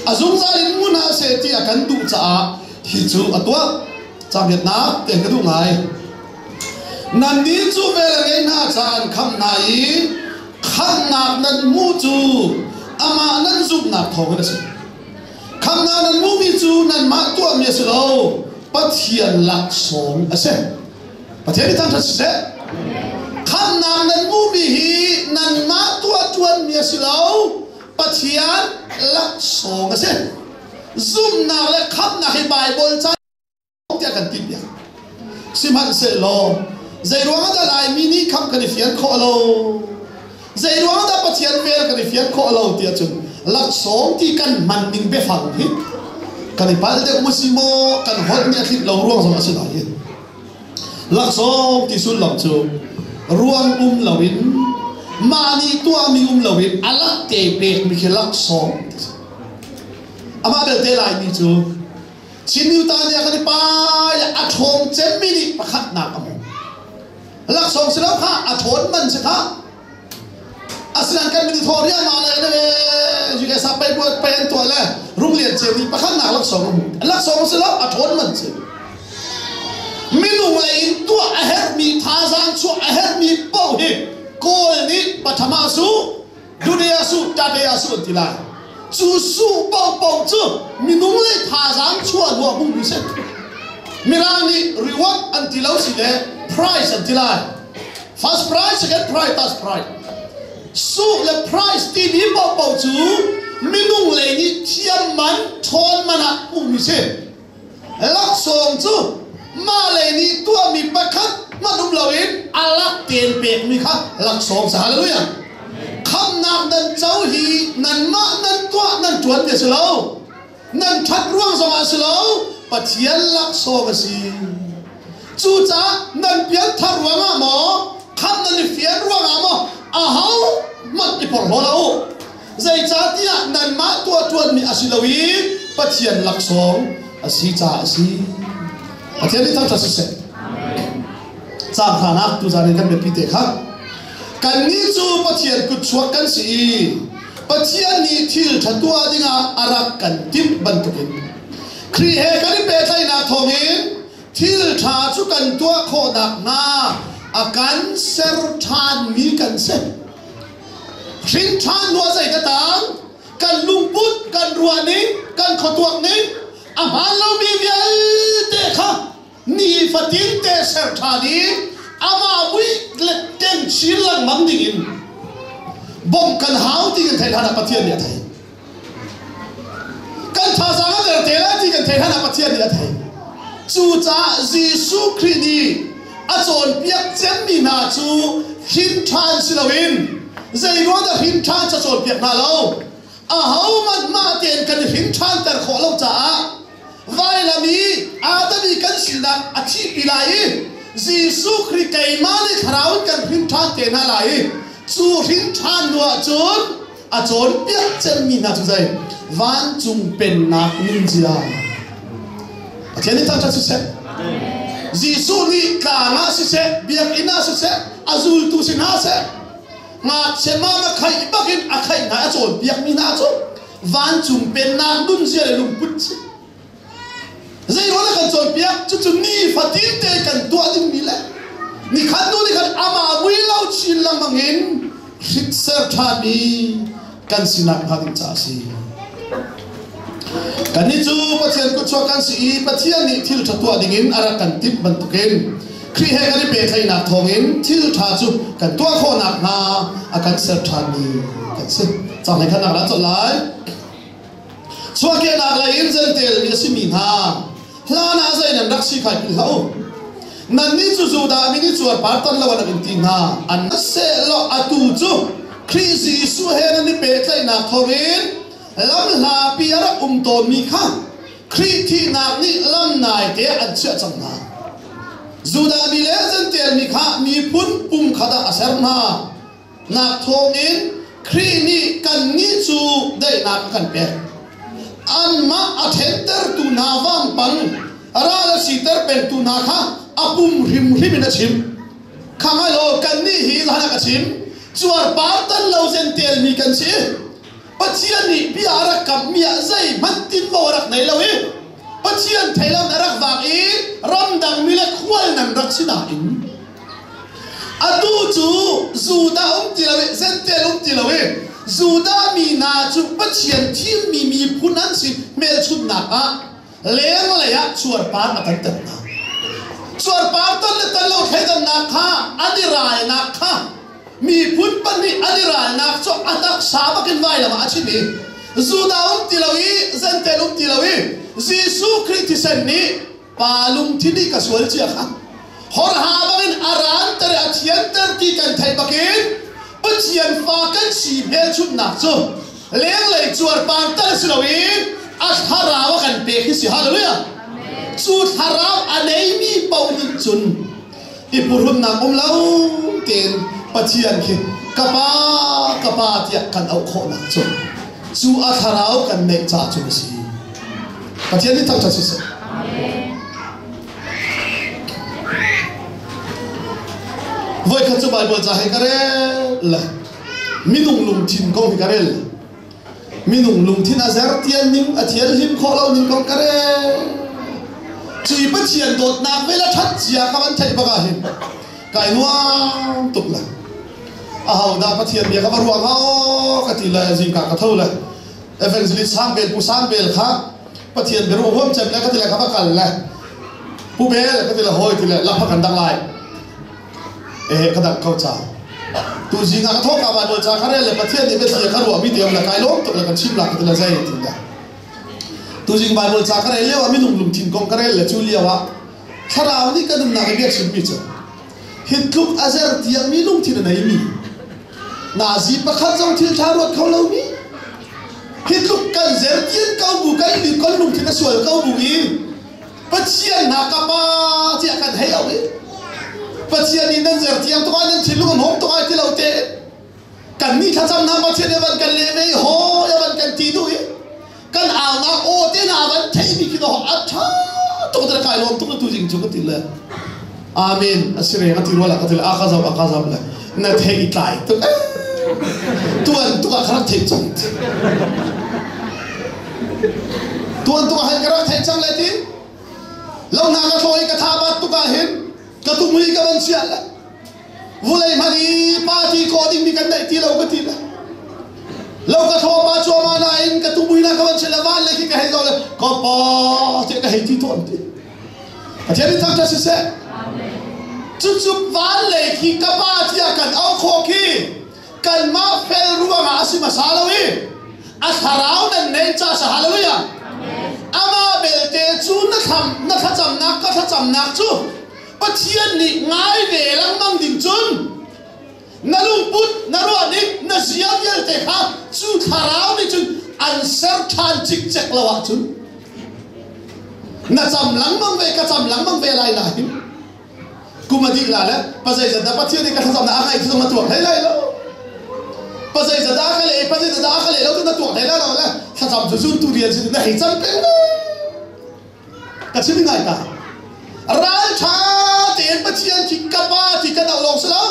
a zungzal in ngun hna seh ti a kan duh caah hi cu a tuah. Camiatnak te ka duh ngai. Nannih cu vel a ngei hna caah an khamh hna i khamhnak nan hmuh cu amah nan zumhnak thawngin a si. Khamhnak nan hmuhmi cu nanmah tuahmi a si lo, Pathian laksawng a si. Pathian nih thangṭhat siseh. Khamhnak nan hmuhmi hi nanmah tuah ṭuanmi a si lo, Pathian laksawng a si. Zumhnak le khamhnak hi Baibal ca tiah kan ti piak. Sihmanhsehlaw zeiruang ah dah Laimi nih khamh kan i fian khawh lo? Zeiruang ah dah Pathian vel kan i fian khawh lo tiah cun laksawng ti kan hman ning biafang hi kan i palh deuh maw si maw kan holh nih a tlinh lo ruang zong a si lai hi. Laksawng ti sullam cu ruang um loin mah nih tuahmi um loin a lak te pekmi khi laksawng ti si. Amah belte Laimi cu Chin Yuta nih a kan i pai a ṭhawng cemmi nih pakhatnak a hmu. Laksawng si lo kha a ṭhawn man si kha. Asinain kan min thaw riahmah le ne UK sa pei buat pei an tuah le Rung Lian Ceu nih pakhatnak laksawng a hmu. Laksawng si lo a ṭhawn man si. Minung lei in tuah a herhmi thazaang chuah a herhmi paoh hi Kawl nih pathama su Dudea su, Tatea su an ti lai. Cu su paohpaoh cu minung lei thazaang chuah hnu ah hmuhmi si. Mirang nih reward an ti lo si le prize an ti lai. First prize, second prize, third prize. Su le prize timi paohpaoh cu minung lei nih thiam man, ṭhawn man ah hmuhmi si. Laksawng cu mah lei nih tuahmi pakhat hmanh um loin a lak tein pekmi kha laksawng si. Hallelujah. Khamhnak nan co hi nanmah nan tuah nan ṭuan ti a si lo. Nan ṭhat ruang zongah a si lo. Pathian laksawng a si. Cucaah nan pianthar ruangah maw, khamh nan i fian ruangah maw, aho hmanh i porhlaw hlah u. Zeicahtiah nanmah tuahṭuanmi a si lo i Pathian laksawng a si caah a si. Pathian nih thangṭhat siseh. Caang hranak tuzaan in kan biapi te kha. Kannih cu Pathian kutchuak kan si i Pathian nih thil ṭha tuah dingah a rak kan timh bantukin Khrih he kan i pehtlaihnak thawngin thil ṭha cu kan tuah khawh nakhnga a kan ser ṭhanmi kan si. Hrin ṭhan hnu ah zei ka tang? Kan lungput, kan ruahning, kan khuatuak ning a hmaan lomi vialte kha nifatin te ser ṭhan i amah mui le keng chin lengmang dingin bawmh kan hau ti kan theih hlan ah Pathian nih a theih. Kan thazaang a der te lai ti kan theih hlan ah Pathian nih a theih. Cucaah Jesuh Khrih nih a cawnpiak cemmi hna cu hrin ṭhan si loin zeiruang dah hrin ṭhan ca cawnpiak hna lo? Ahohmanh mah tein kan i hrin ṭhanter khawh lo caah vailam i Adam i kan sinak a thihpi lai i Jesuh Khrih keimah nih thlarau in kan hrin ṭhan te hna lai i cu hrin ṭhan hnu ahcun a cawnpiak cemmi hna cu zei vancung pennak nunzia Pathian nih thangṭhat siseh Jesuh nih tlang ah siseh biakinn ah siseh a zultu si hna seh ngakchia mama khaih bakin a khaih hna a cawnpiakmi hna cu vancung pennak nunzia le lungput si Zeiruang dah kan cawnpiak? Cucu nifatin te kan tuah dingmi le nikhat hnu nikhat amah mui lo chin lengmang in hritser ṭhami kan sinak hnga ding caah a si. Kannih cu Pathian kutchuak kan si i Pathian nih thil ṭha tuah dingin a rak kan timh bantukin Khrih he kan i pehtlaihnak thawngin thil ṭha cu kan tuah khawh nakhnga a kan ser ṭhanmi kan si. Cang hlei khat nak la colh lai. Chuahkehnak lei in zentelmi a simi hna hlan ah zei nan rak si kha philh hlah u. Nannih cu Judah mi nih cuarpar tan lo an in ti hna. An sehlaw atu cu Khrih Jesuh he nan i pehtlaihnak thawngin lamhlapi a rak um tawnmi kha Khrih thihnak nih lam naite an chiah cang hna. Judah mi le Jentail mi kha miphun pumkhat ah a ser hna. Nak thawngin Khrih nih kannih cu daihnak a kan pek. Anmah a ṭhentertu hna vampang ral a siter pengtu hna kha a pum hrimhrim in a chim. Kha ngai law kannih hi hlan a chim. Cuarpar tan lo zentelmi kan si. Pathian nih bia a rak kamhmi ah zeihmanh tinvo a rak nei lo i Pathian theilam a rak vak i ramdangmi le khual nan rak si nain Atu cu Judah um ti lo i Jentail um ti lo i Judah mi hna cu Pathian thimmi miphun an si hmelchunhnak ah lenglei ah cuarpar a kan ter hna. Cuarpar ton le ton lo thleidannak kha an i ralnak kha miphun pahnih an i ralnak cu a taksa bakin vailam ah a chim i. Judah um ti lo i Gentile um ti lo i Jesuh Khrih thisen nih pa lungthin i ka sual cia kha horha bangin a ranter i a thianter ti kan theih bakin Pathian fa kan si hmelchunhnak cu lenglei cuarpar tal si loin a thlarau a kan pek hi si. Hallelujah! Cu thlarau a neimi paoh nih cun i purhunnak um lo tein Pathian khi ka pa, ka pa tiah kan auh khawhnak cu cu a thlarau kan neih caah cun a si. Pathian nih thangṭhat siseh. Voikhat cu Baibal ca he ka rel le minung lungthin kong hi ka rel. Minung lungthin a zertian ning, a thianhlim khawh lo ning kong ka rel. Cui Pathian dawtnak vel a ṭhat zia ka van theih bak ah hin kai nuam tuk le aho dah Pathian bia ka va ruang aw ka ti le zingka ka tho le evangelist Sang Bel Pu Sang Bel kha Pathian bia ruah huam cem le ka ti le ka va kal le Pu Bel ka ti le hawi ti le lakphak kan dang lai eh ka dang ko ca tu zing ah ka thawk ka Bible ca ka rel le Pathian nih biathli ka ruah mi te le kai lawm tuk le kan chim la ka ti le zei ti le tu zing Bible ca ka rel lio ah minung lungthin kong ka rel le cu lio ah thlarau nih ka nunnak i bia chim mi cu hi tluk a zer tiang mi lungthin a nei mi nazi pakhat zong thil ṭha ruat kho lomi hi tluk kan zertian ko bu kan kan lungthin a sual ko bu i Pathian hna ka pa tiah kan hei au i Pathian nih nan zertiang tuk ah nan thinlung a hmawm tuk ai ti lo te kan nih thlacam hna Pathian nih van kan leh ve i haw ya van kan ti duh i kan aunak aw te na van theimi khi dawh a ṭha tuk te kai lawm tuk tu jing cu ka ti le amen a si reng a ti rual ka ti le a ka zau a ka zau le na thei i tlai tuk tuan tuk ah ka rak theih cang tuan tuk ah hin ka rak theih cang le ti lo hna ka thlaw i ka tha bat tuk ah hin ka tumui ka van chiah le vulei hmanh i party kawh dingmi kan neih ti lo ka ti le lo ka thaw pa cuahmah nain ka tumui na ka van chiah le van le khi ka hei zoh le ka pa tiah ka hei ti tawn ti Pathian in thangṭhat siseh. Cucu van lei khi ka pa tiah kan auh khawh khi kanmah fel ruangah a si hmasa lo i a thlarau nan neih ca sa. Hallelujah. Amah belte cu na thlam na thlacamnak ka thlacamnak cu Pathian nih ngai ve lengmang ding cun na lungput na ruahning na zia vialte kha cu thlarau nih cun an ser ṭhan cikcek lo ahcun na cam lengmang ve ka cam lengmang ve lai nain kum a dih la le pazei zat dah Pathian nih ka thlacam na a ngaih cu na tuak hlei lai lo, pazei zat dah ka leh, pazei zat dah ka leh lo cu na tuak hlei lai lo le thlacam cu zun tu rian sin na hei cam peng ka chim ngai ta. Ral ṭha tein Pathian khi ka pa ti kan auh lawng si lo,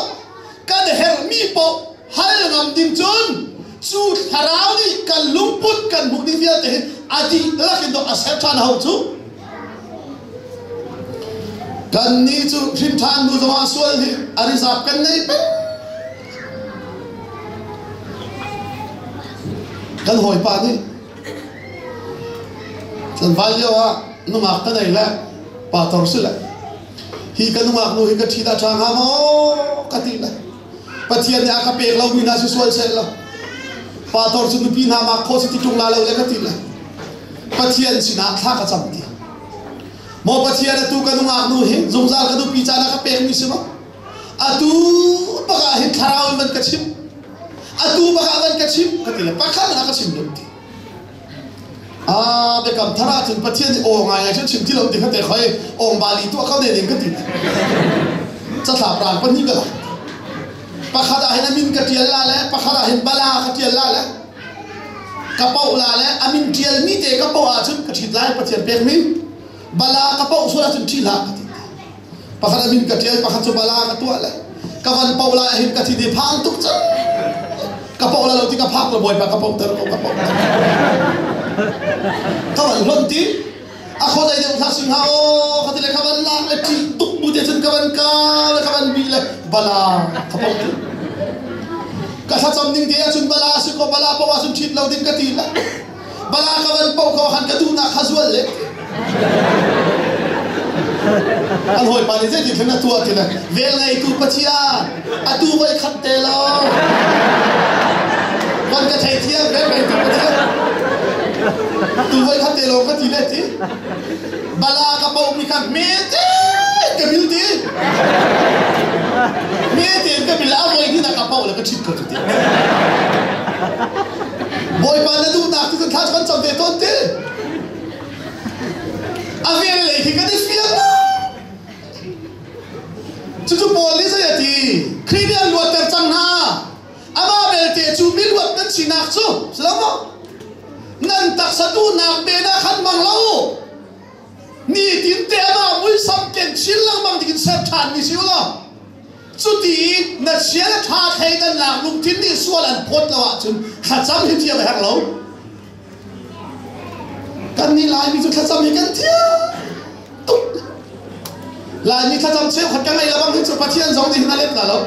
kan herhmi paoh hal ngam ding cun cu thlarau nih kan lungput kan hmuh ding vialte hi a dihlak in a ser ṭhan hau cu. Kan nih cu hrin ṭhan hnu zongah sual hi a rizap kan nei peng. Kan hawipa nih tlangval lio ah nungak ka nei le pator si le hi ka nungak nu hi ka ṭhi dah ṭha hnga maw ka ti le Pathian nih a ka pek lomi hna si sual seh law pator cu nupi hna mak kho si ti ṭung la lo le ka ti le Pathian sinah thla ka cam ti. Maw Pathian, atu ka nungak nu hi zungzal ka nupi caan ah ka pekmi si maw? Atu bak ah hin thlarau in van ka chim, atu bak ah van ka chim ka ti le pakhat ah ka chim lo ti. Ah, biakam thar ah cun Pathian nih aw ngai ngai cun chim ti lo ti kha te khoi ong bali tuah kho ne ding ka ti. Catlap rang pahnih ka la. Pakhat ah hin a min ka tial la le pakhat ah hin bala ka tial la le ka poh la le a min tial mi te ka poh ahcun ka ṭhit lai Pathian pek mi bala ka poh sual ahcun ṭhi hlah ka ti. Pakhat a min ka ṭial, pakhat cu bala ka tuah le ka van poh lai hin ka thi di phang tuk cang. Ka poh la lo ti ka phak lo bawipa ka poh ter ko ka poh ter. Ka van hlonh ti a kho dai deuh hlah sing ha aw ka ti le ka van lak le ṭih tuk bu te cun ka van ka le ka van bi le bala ka poh ti. Ka thlacam ding te ahcun bala si ko bala poh ahcun ṭhit lo ding ka ti le bala ka van poh ko khan ka duhnak kha zual le an hawipa nih zeitin thlen a tuah ti le vel ngeitu Pathian atu voi khat te lo van ka. Theithiam reng tu Pathian. Tu voi khat te lawng ka ti le ti. Bala ka poh mi kha me te ka bil ti. Me te ka bil a voi ni na ka poh le ka ṭhit ko tu ti. Bawipa na duhnak ti cun thla kan cam ve tawn ti. A vel lei khi kan i fiang Cucu Paul nih zei a ti? Khrih nih an luatter cang hna. Amah belte cu miluat nan sinak cu si lo maw? Nan taksa duhnak men ah khan hmang lo. Nitin te amah muisam ken chin lengmang dingin ser ṭhanmi si u law cuti i na chia le ṭha thleidannak lungthin nih sual an phawt lo ahcun thlacam hi thiam a herh lo. Kannih Laimi cu thlacam hi kan thiam tuk. Laimi thlacam cheukhat ka ngei lo bang hin cu Pathian zong nih hin a let la lo.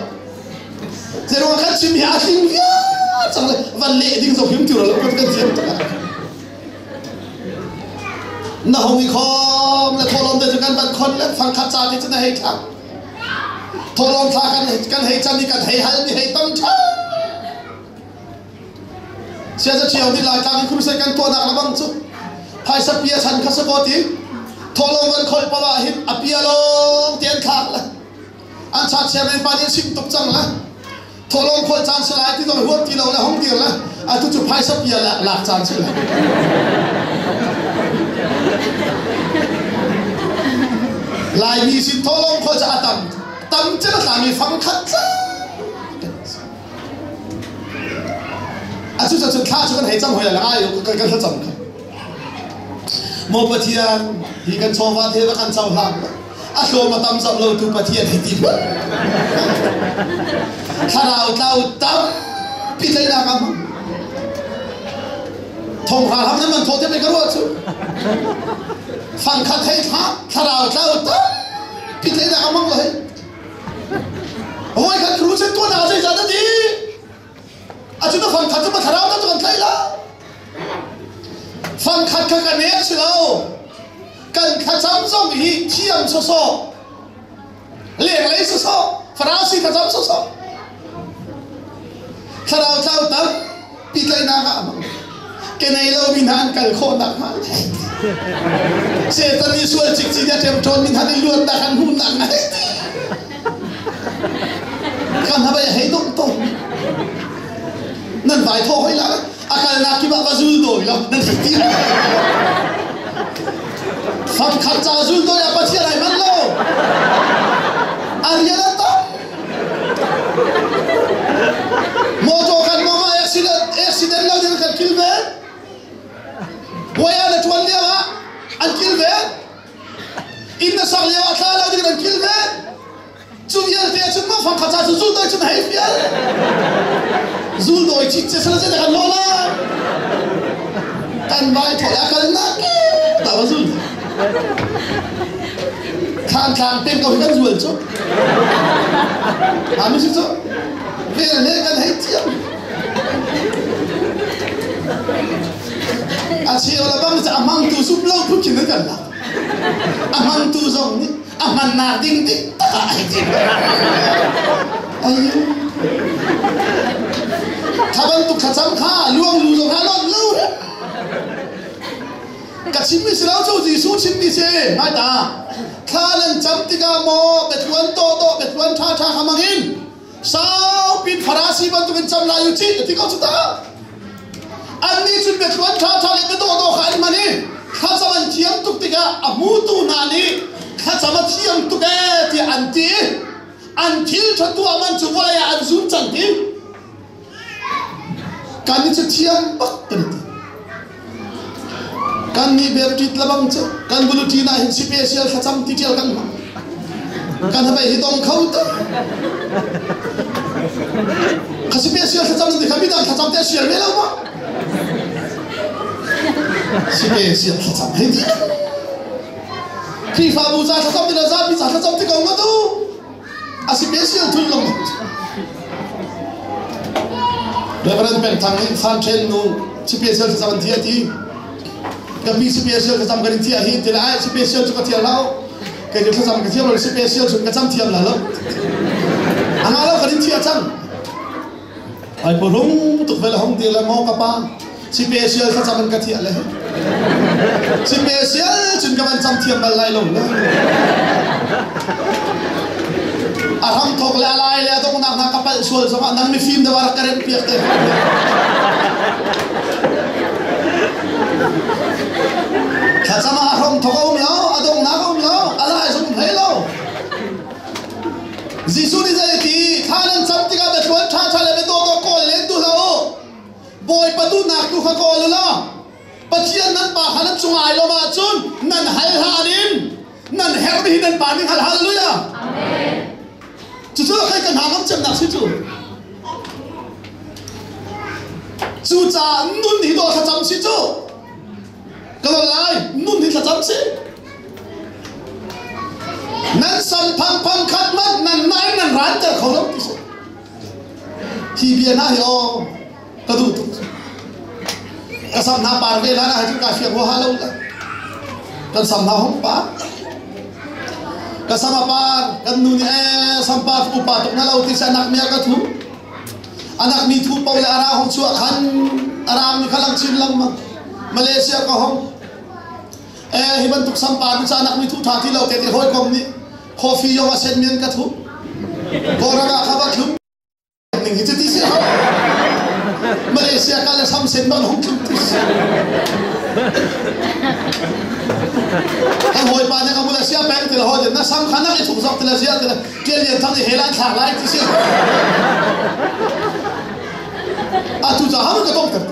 Zeiruang kan chim hi a tling viar cang le van leh ding zong him ti lo kan kan thiam tuk. Na hong i khom le thawlawm te cu kan van khon le fangkhat ca te cu na hei thlak. Thawlawm thla kan kan hei cam i kan hei hal mi hei tam ṭha. Siaza ṭhiang nih Laitlang in crusade kan tuahnak lebang cu phaisa pia chan kha si kaw ti thawhlawm kan kholh paoh ah hin a pia lawng te an thlak le an cha chairman pa nih a chim tuk cang le thawhlawm kholh caan si lai ti zong huam ti lo le hong dir le atu cu phaisa pia lak caan si le Laimi sin thawhlawm kholh cu a tam tam cem a tlami fang khat tla Atu cun thla cu kan hei cam hoi lai ai kan kan thlacam kha. Maw Pathian hi kan chawva the va kan cohlang a hlawm a tam zam lo tu Pathian hi ti thlarau tlau tam pi tleinak ah hmang thonghra ham nan man thaw te ka ruah cu fangkhat hei thla thlarau tlau tam pi tleinak ah hmang lo hei Hawi khat crusade tuah nak zeizah na ti? A cu na fang khat cu thlarau na kan tlaih la. Fang khat kha kan ek si lo. Kan thlacam zong hi thiam sawsawh. Lenglei sawsawh. Farasi thlacam sawsawh. Thlarau tlau tam pi tlaihnak ah ke nei lo mi hna an kal khawh nak hnga Satan nih sual cikcin a ṭemṭawn mi hna nih luatnak an hmuhnak hnga hei ti kan habai hei dong tawn nan vai thaw hoi la a kalnak kip ah va zul dawi lo nan hei ti Fangkhat ca zul dawi ah Pathian ai man lo a rian a tam Motor kan mong ah accident accident lo ding kan kilven. Buai ah na ṭuan lio ah an kilven. Inn na sak lio ah thla lo ding an kilven. Cu vialte cun maw fangkhat ca cu zul doi cun hei fial. Zul doi cit ce sala kan lo la. Kan vai thol a kal na ke ta va zul. Thlan thlang peng ko hi kan zual cu. Ami si cu vel he kan hei thiam. A cheu la bang cu a hmangtu sum lo phun khin kan lak. A hmangtu zong nih a hmannak ding dik tak ah ai tim. Ayu. Kha bantuk thlacam kha luang lu zong ha lot lo. Ka chimmi si lo cu Jesuh chimmi si. Ngai ta. Thla nan cam tikah maw biatluan tawdawh biatluan ṭhaṭha kha hmang in saupin Farasi bantukin cam lai u cih ti ko cu ta. Annih cun biatluan ṭhaṭha le biadawhdawh kha an hman i thlacam an thiam tuk tikah a hmutu hna nih thlacam a thiam tuk ee tiah an ti i an thil ṭha tuah man cu vawlei ah an zum cang ti. Kan i cu thiam bak kan i ti. Kan nih Baptist lebang cu kan bulletin ah hin special thlacam ti ṭial kan hmang. Kan habai hi dong kho tuk. Kha special thlacam ti kha midang thlacam te sial ve lo ma? Special thlacam hei ti. Khrihfabu ca thlacam ti le zapi ca thlacam ti ko ma tu? A special thul lo. Reverend Peng Thang nih Fan Chen nu special thlacam an thi a ti. Ka pi special thlacam kan in thiah hi ti le ai special cu ka thiam lo. Kei cu thlacam ka thiam lo special cu ka cam thiam la lo. Anga lo kan in thiah cang. Ai purung tuk ve le hong ti le maw ka pa special thlacam in ka thiah le special cun ka van cam thiam bal lai lo le a hram thok le a lai le a donghnak hna ka palh sual zongah nang mifim deuh ah rak ka remh piak te. Thlacam ah a hram thok a um lo, a donghnak a um lo, a lai zong um hlei lo. Jesuh nih zei a ti? Thla nan cam tikah biathluan ṭhaṭha le biadawdawh kawl len tu hlah u. Bawipa duhnak tu kha kawl u law Pathian nan Pa kha nan cung ai lawm ahcun nan hal hlan in nan herhmi hi nan Pa nih hngal. Hallelujah! Amen. Cucu kai kan hna ngam cemnak si cu. Cucaah nun hi dawh thlacam si cu. Ka lon lai, nun hi thlacam si. Nan sam phang phang khat man nan nai nan ranter kho lo ti si. Hi bia hna hi aw ka duh tuk. Ka sam hna par ve la na hai cu ka fiang huaha lo la. Kan sam hna hong pa. Ka sam a par kan nu nih ee sampar upa tuk na lo ti si anak mi a ka thu. Anak mi thu po le ara hong chuah khan arang mi kha lang chin lengmang. Malaysia ka hong ee hi bantuk sampar mi ca anak mi thu tha ti lo te ti hawikom nih coffee yong a sen mian ka thu. Kawlram ah kha va thlum ning hi cuti si ho Malaysia kal le sam sen bang hung thlum ti si kan hawipa nih ka Malaysia peng ti le hawi na sam kha nak i thuk zok ti le zia ti le tial lian thang i hel an thlak lai ti si atu ca ham ka tong ter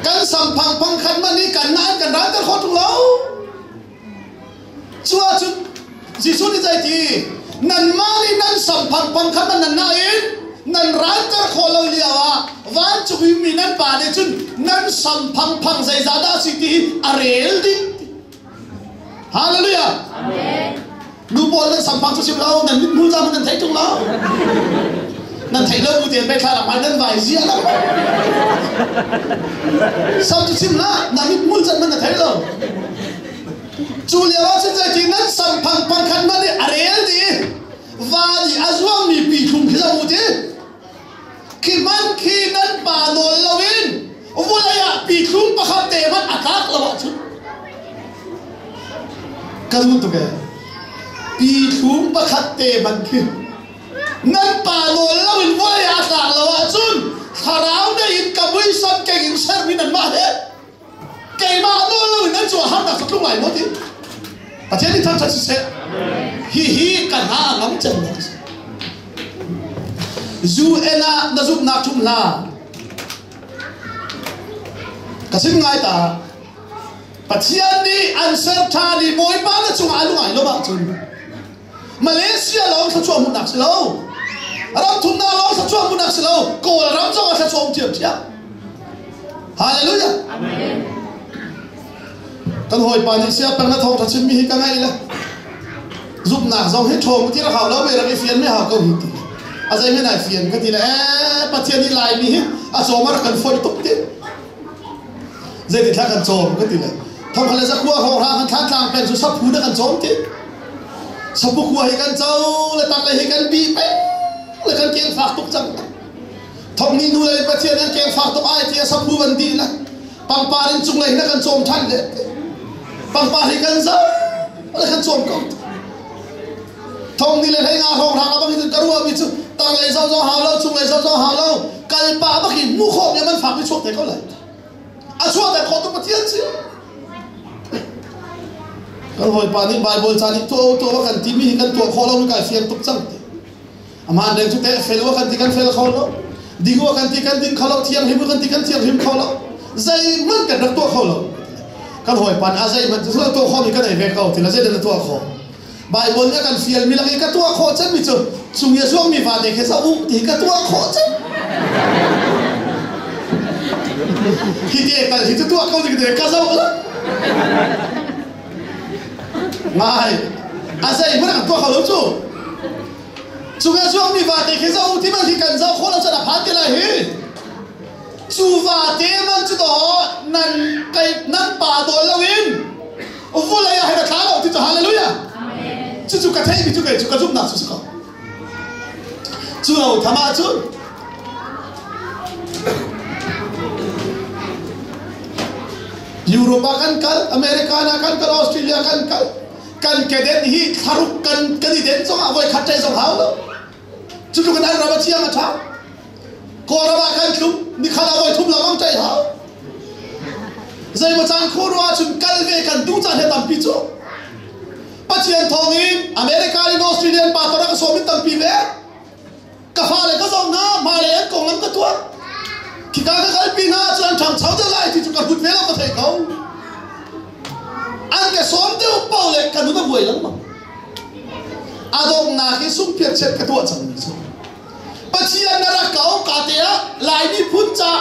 kan sam phang phang khat man ni kan nai kan ran ter kho tung lo Cu ahcun Jesuh nih zei ti nanmah nih nan sam phangphang kha nan nain nan ranter khawh lo lio ah vancung i mi nan pa nih cun nan sam phangphang zeizah dah a si ti hi a rel ding. Hallelujah. Amen. Nu pawl nan sam phang cu sim lo nan mit hmul cang nan theih tung lo. Nan theih lo bu tein thla rak mai nan vai zia lo. Sam cu chim la na mit hmul can man na thei lo. Cu lio ah cun zeiti nan sam phang pangkhat man i a rel dih van i a zuangmi pithlung khi zoh u ti. Khi hmanh khi nan pa nawl loin vawlei ah pithlung pakhat te hmanh a tlak lo ahcun ka duh tuk ee. Pithlung pakhat te hmanh khi nan pa nawl loin vawlei ah a tlak lo ahcun thlarau nei in ka muisam keng in sermi nanmah he keimah nawl loin nan cungah harnak cu tlung lai maw ti Pathian nih thangṭhat siseh hihi ka hna a ngam cemnak a si UN ah na zumhnak ṭhum hlah ka chim ngai ta Pathian nih an ser ṭhan i Bawipa na cungah a lung ai lawmh ahcun Malaysia lawng thluachuah hmuhnak si lo ram thumnak lawng thluachuah hmuhnak si lo Kawlram zong ah thluachuah um ṭhiamṭhiam Hallelujah kan hawipa nih sia peng na thawngṭha chimmi hi ka ngaih le zumhnak zong hi ṭhawng ti rak hau lo me rak i fian me hau ko hi ti a zei men ai fian ka ti le ee Pathian nih Laimi hi a cawm a rak kan foih tuk ti Zeitin thla kan cawm ka ti le thongkhat le zakua hrawng kan thlan tlang peng cu saphu na kan cawm ti sapu khua hi kan co le tak le hi kan bi peng le kan keng fak tuk cang thong ni nu le pathian an keng fak tuk ai ti saphu van di le pangpar in cung lei na kan cawm than le pangpar hi kan zo le kan cawm ko thong ni le hlei nga hrawng hrang abang hi ka ruah mi cu tang lei zo zo hau lo chung lei zo zo hau lo kal pa bak in mu khawm ya man fak mi chuak te ko lai a chuah ter khawh tu Pathian si kan hawipa nih Bible ca nih tuah tuah kan ti mi hi kan tuah khawh lo mi kai fiang tuk cang ti aman deng cu te fel wa kan ti kan fel kho lo ding wa kan ti kan ding kho lo thianghlim kan ti kan thianghlim kho lo zeihmanh kan rak tuah kho lo kan hawipa nih a zeihmanh cu tuah khawh mi kan ei ve ko ti la zeidah na tuah khawh Bible nih a kan fialmi lak i ka tuah khawh cemmi cu cung i a zuangmi vate khi zoh u ti ka tuah khawh cem. Hi te tal hi cu tuah ko ding te ka zoh la. Ngai a zei hmanh an tuah kho lo cu. Cung i a zuangmi vate khi zoh u ti man khi kan zoh khawh lo cun a phan te lai hi. Cu vate man cu dawh nan kai nan pa dawl loin vulei ah hin a tla lo ti cu hallelujah cucu ka theihmi cu kei cu ka zumhnak cu si ko cu lo tham ahcun Europe ah kan kal, America ah kan kal, Australia kan kal. Kan keden hi thlaruk kan kan i den zong ah voi khat ṭai zong hau lo. Cu tluk in an ram a thiang a ṭha. Kawlram ah kan tlung, nikhat ah voi thum lengmang ṭai hau. Zeimaw caan khu ruah ahcun kal ve kan duh caan he tampi cu. Pathian thawng in America in Australian pa tor a ka sawm in tampi ve. Ka fale ka zoh hna, hmailei an konglam ka tuah. Khika ka kalpi hna ahcun an ṭhangcho deuh lai ti cu ka hlut ve lo ka thei ko. An ka sawm deuh paoh le ka nun a buai lengmang. A donghnak hi sungphiat ka tuah cangmi cu. Pathian na rak ka ka te ah Laimi phun ca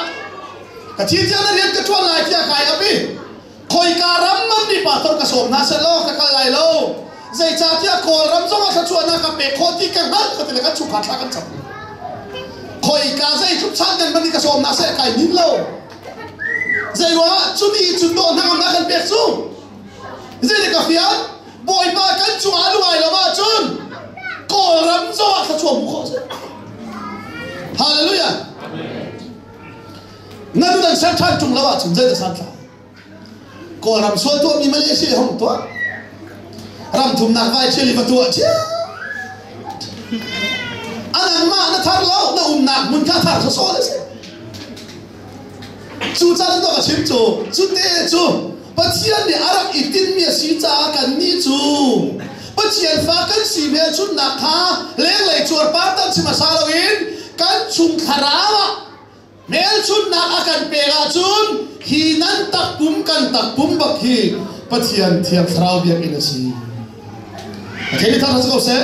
ka thi tiang na rian ka ṭuan lai tiah kai ap i khoika ram man mi pastor ka sawm hna seh law ka kal lai lo zeicahtiah Kawlram zong ah thluachuahnak ka pek khawh ti ka hngalh ka ti le kan chungkhar thla kan cam khoika zeitluk chan kan man i ka sawm hna seh kai nin lo zei ruangah cuni cun dawh hnangamnak kan pek cu zei ka fial Bawipa kan cungah lungai lo ahcun Kawlram zong ah thluachuah hmu khawh a si. Hallelujah. Na nun an ser ṭhan ṭung lo ahcun zei dah santlai? Kawlram sual tuahmi Malaysia hong tuah. Ram thumnak vai ṭhial i va tuah ṭhiam. A nangmah na thar lo, na umnak hmun kha thar sawsawh a si. Cu caan ka chim cu, cu te cu Pathian nih a rak i tinhmi a si caah kannih cu Pathian fa kan si hmelchunhnak kha lenglei cuarpar tan si hmasa loin kan chung thlarau ah hmelchunhnak a kan pek ahcun hi nan takpum kan takpum bak hi Pathian Thiang Thlarau biakinn a si. Pathian nih thar ko seh.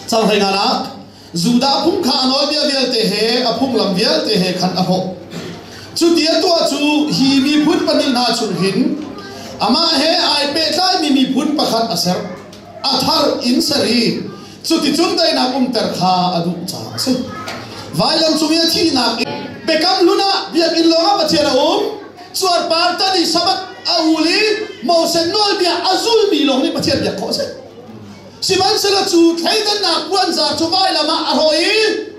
Cang hlei nga nak Judah phung kha a nawlbia vialte he a phunglam vialte he khan a hrawh. Cuti a tuah cu hi miphun pahnih hna chung hin amah he ai pehtlaimi miphun pakhat a ser. A thar in ser i cuticun daihnak umter kha a duh caah a si. Vailam cung i a thihnak biakam hlun ah biakinn lawngah Pathian a um. Cuarpar tan i Sabbath a ul i Moses nawlbia a zulmi lawng nih Pathian biak khawh a si. Sihmanhsehlaw cu thleidannak puanzar cu vailam ah a hrawh i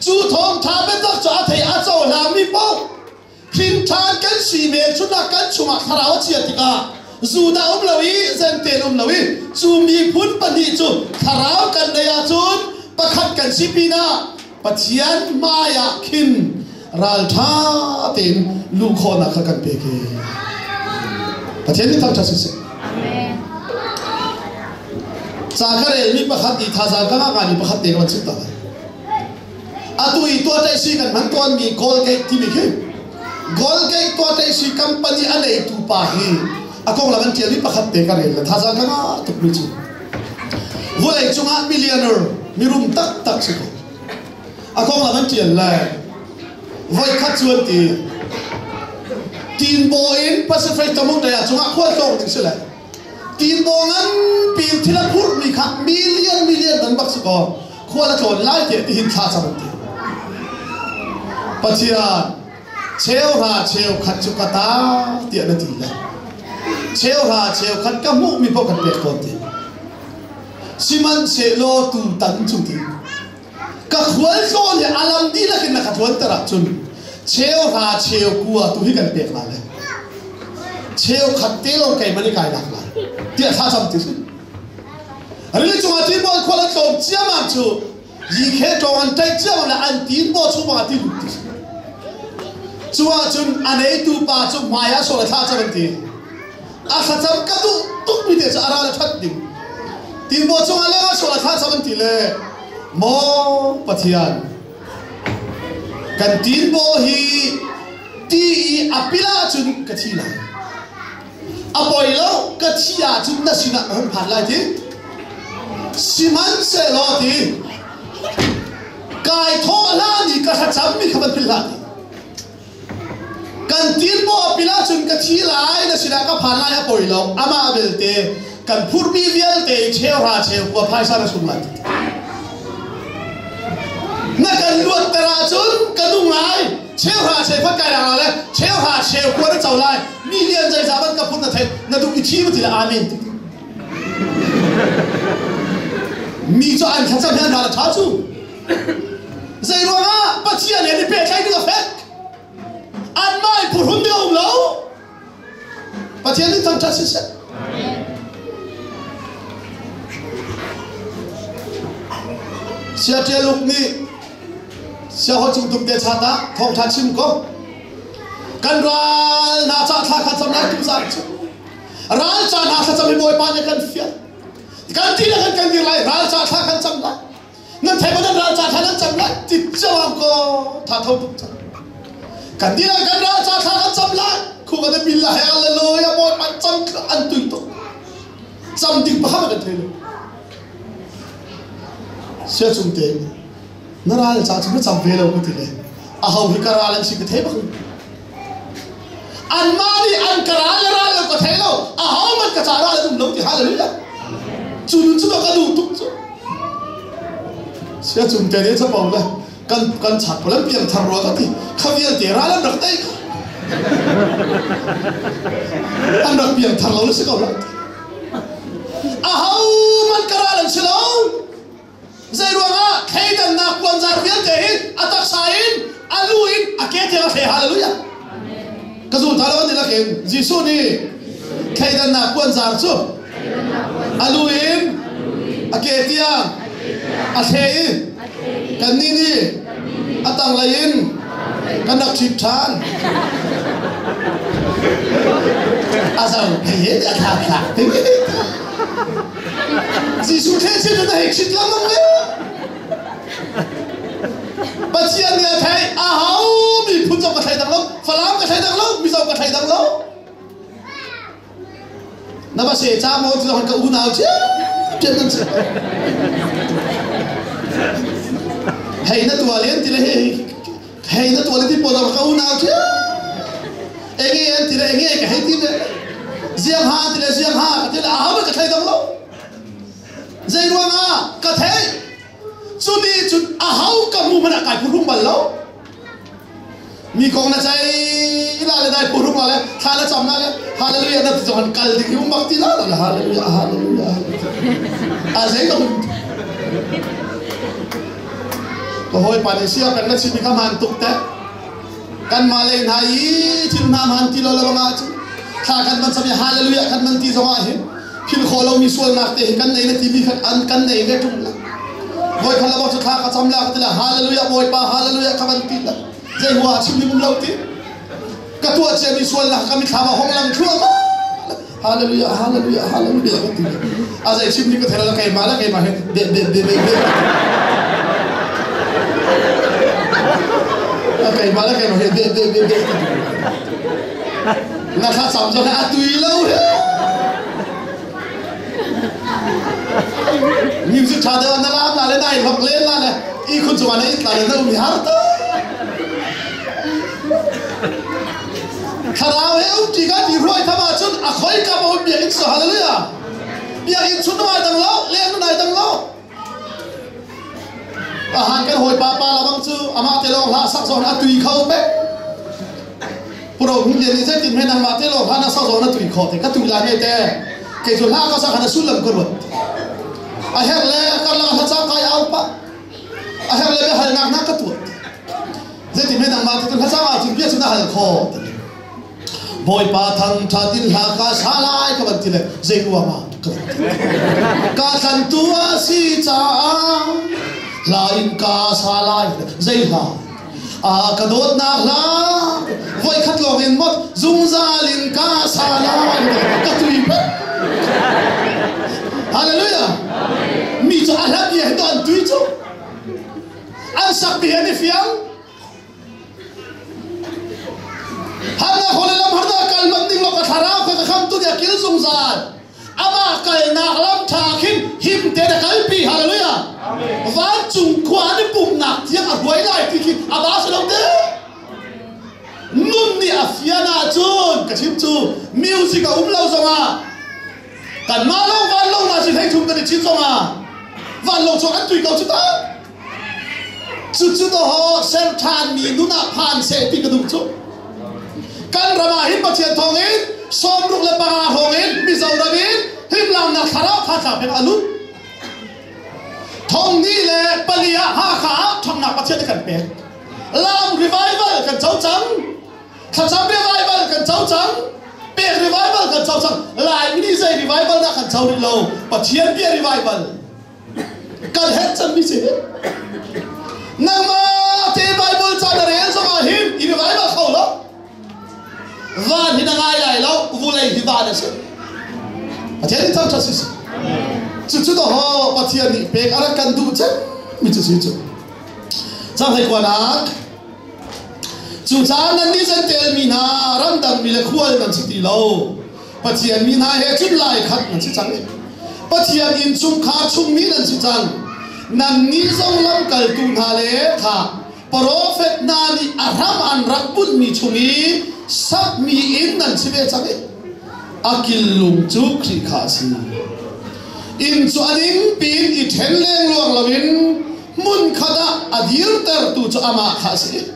cu thawngṭha biatak cu a thei a cohlangmi paoh hrinṭhan kan si hmelchunhnak kan chungah thlarau a chia tikah Judah um lo i Jentail um lo i cu miphun pahnih cu thlarau kan neih ahcun pakhat kan si pinah Pathian hmaiah khin ralṭha tein luh khawhnak kha kan pek i Pathian nih thangṭhat siseh. Ca ka relmi pakhat i thazaang ka ngah ngaimi pakhat te ka van chim ta lai. Atu i tuahṭaihsi kan hman tawnmi Colgate timi khi Colgate tuahṭaihsi company a neitu pa hi a konglam an ṭialmi pakhat te ka rel le thazaang ka ngah tukmi cu Vawlei cungah millionaire mirum taktak si ko. A konglam an ṭial le voikhat cu an ti. Tinbaw in Pacific Tamung ah cungah khual tlawng ding si le tinbaw nganpi in thil a phurhmi kha million million man bak si kaw khual a tlawn lai tiah tihin thla cam an ti. Pathian cheuhra cheukhat cu ka ta tiah na ti le cheuhra cheukhat ka hmuhmi paoh kan pek tawn ti sihmanhsehlaw tutan cu ti ka khualtlawn hi a lam dihlak in na ka tluanter ahcun cheuhra cheukua tu hi kan pek la le cheukhat te lawng keimah nih kai lak lai tiah thla cam ti si rili cungah tihmual khual a tlawm ciammam cu Yikhe ṭawng an ṭaih cio le an tin paw chung ah ti lut ti cu ahcun a neitu pa cu hmai ah sual a thla cam an ti a thlacam ka duh tuk mi te cu a ral a ṭhat ding tin paw cungah leng ah sual a thla cam an ti le maw Pathian kan tin paw hi ti i a pil ahcun ka thi lai A poi lo, ka thi ahcun na sinah ka hung phan lai ti. Sihmanhsehlaw ti, kai thawh hlan i ka thlacammi kha van philh hlah ti. Kan tilpaw a pil ahcun ka thi lai, na sinah ka phan lai a poi lo, amah belte kan phurmi vialte i cheuhra cheukua phaisa na sung lai ti. Na kan luatter ahcun ka nung lai, cheuhra cheukhat kai lang le cheuhra cheukua na co lai mi lian zeizah ban ka phun na theih na duh i thi ma ti le amen ti mi cu an thlacam hi an ral a ṭha cu zei ruangah Pathian he ni pehtlaih ding a fek anmah i phuhrun ding a um lo. Pathian in thangṭhat siseh. Sia Ṭial Uk nih Siahaw cung tum te chat ah thawngṭha chim ko. Kan ral hna ca thla kha cam lai tu zan cu. Ral ca hna thlacam hi Bawipa nih kan fial. Kan ti le kan kan dir lai ral ca thla kan cam lai. Nan thei nan ral ca thla nan cam lai ti cawang ko tha tho tuk cang. Kan ti le kan ral ca thla kan cam lai. Khu kan bil la hallelujah Bawipa cam an tui tuk. Cam ding pakhat kan thei lo. Sia cung te na ral ca cu na cam ve lo ka ti le aho hi ka ral an si ka thei bak anmah nih an ka ral le ral lo ka thei lo aho man ka ca ral an um lo ti hallelujah cu nun cu ka duh tuk cu sia cung te ne chapo le kan kan chat pawl an piang thar rua ka ti kha vialte ral an rak tei an rak piang thar lo na si ko la aho man ka ral an si lo Zei ruangah thleidannak puanzar vialte hi a taksa in a lu in a ke tiang a thlei hallelujah. Ka zul tha lo an lakin Jesuh nih thleidannak puanzar cu a lu in a ke tiang a thlei i kannih nih a tanglei in kan rak ṭhit ṭhan. A zang phei a thlak thlak Jesuh thlechin na hei chit lengmang le Pathian nih a theih a hau miphun zong ka thlei dang lo Falam ka thlei dang lo Mizo ka thlei dang lo na va se cha mo ti ka unau cia cia nan si hei na tua len ti le hei hei na tua le ti pawl ka unau cia enge an ti le enge ka hei ti le ziang ha ti le ziang ha ka ti le a hau ka thei dang lo zei ruangah ka thei cu ni cun a hau ka hmu hmanh ah kai phuhrung bal lo mi kong na cai la le dai phuhrung la le thla le cam la le hallelujah na ti zong kal ding hi um bak ti la la hallelujah hallelujah a zei ka ka hawipa nih sia kan na chim i ka hmaan tuk te kanmah lei hna i thil hna hmaan ti lo le bang ahcun thla kan van cam i hallelujah kan van ti zong ah hin philh khawh lomi sualnak te hi kan nei na timi kha an kan nei ve ṭung la voi khat la cu thla ka cam la ka ti la hallelujah bawipa hallelujah ka van ti la zei hua chim ding um lo ti ka tuah ciami sualnak ka mithlam ah hong lang thluahmah hallelujah hallelujah hallelujah ka ti a zei chim ding ka thei lo keimah le keimah he be be be be be keimah le keimah he be be be be na thla cam zong a tui lo he music tha deuh na lam la le nai hlok len la le i khun cungah na it la le na um i har ta Thlarau he um ṭi ka ti hruai tham ahcun a khoi ka bo biakinn cu hallelujah biakinn chun nai dang lo leng nai dang lo ahan kan hawi pa pa labang cu amah te lawng hla sak zawn a tui kho pe puro hung lian ni zeitin he nangmah te lawng hla na sak zawn a tui kho te ka tui lai me te kei cu hla ka sak han a sullam ka ruat a her le a karlak hla cang kai au pa a her le biahalnak na ka tuah zeitin he nangmah ti hla cang ahcun bia cu na hal kho Bawipa thangṭhat in hla ka sa lai ka van ti le zei ruang ah ka van ti ka tlantu a si caah hla in ka sa lai zei hla a ka dawtnak hla voi khat lawng in mot zungzal in ka sa lai ka tui pet Hallelujah mi cu a hla bia hi to an tui cu an sak ti an i fiang Harnak hole lam harnak kal man ding lo ka thlarau kha ka kham tu dia kil zungzal amah kalnak lam tha khin him te na kalpi hallelujah vancung khua ni pumnak tiang a hruai lai ti khi a ba si lo te nun nih a fian ahcun ka chim cu music a um lo zongah kanmah lo van lo na si hlei thum kan i chin zongah van lo chuak an tui ko cu ta cucu to ho ser ṭhanmi nun ah phan seh ti ka duh cu kan ram ah hin Pathian thawng in 65 hrawng in Mizoram in himlamnak thlarau kha tla pek a lut thong ni le pali ah Hakha ah ṭhangnak Pathian nih kan pek lam revival kan co cang thlacam revival kan co cang. Pek revival kan co cang. Laimi nih zei revival dah kan co rih lo. Pathian bia revival. Kan herh cangmi si. Nangmah te Bible ca na rel zong ah hin i revival kho lo. Van hi na ngai lai lo, vulei hi van a si. Pathian nih thangṭhat si. Cucu to ho Pathian nih pek a rak kan duh cem mi cu si cu. Cang hlei kuanak. Cucaah nannih Jentail mi hna ramdang mi le khual nan si ti lo. Pathian mi hna he cun lai khat nan si cang i Pathian innchungkhar chungmi nan si cang. Nannih zong lamkaltu hna le kha profet hna nih a hram an rak bunhmi chung i sakmi inn nan si ve cang i a killung cu Khrih kha a si. Inn cu a ning piin i ṭhen lengluang loin hmunkhat ah a dirtertu cu amah kha a si.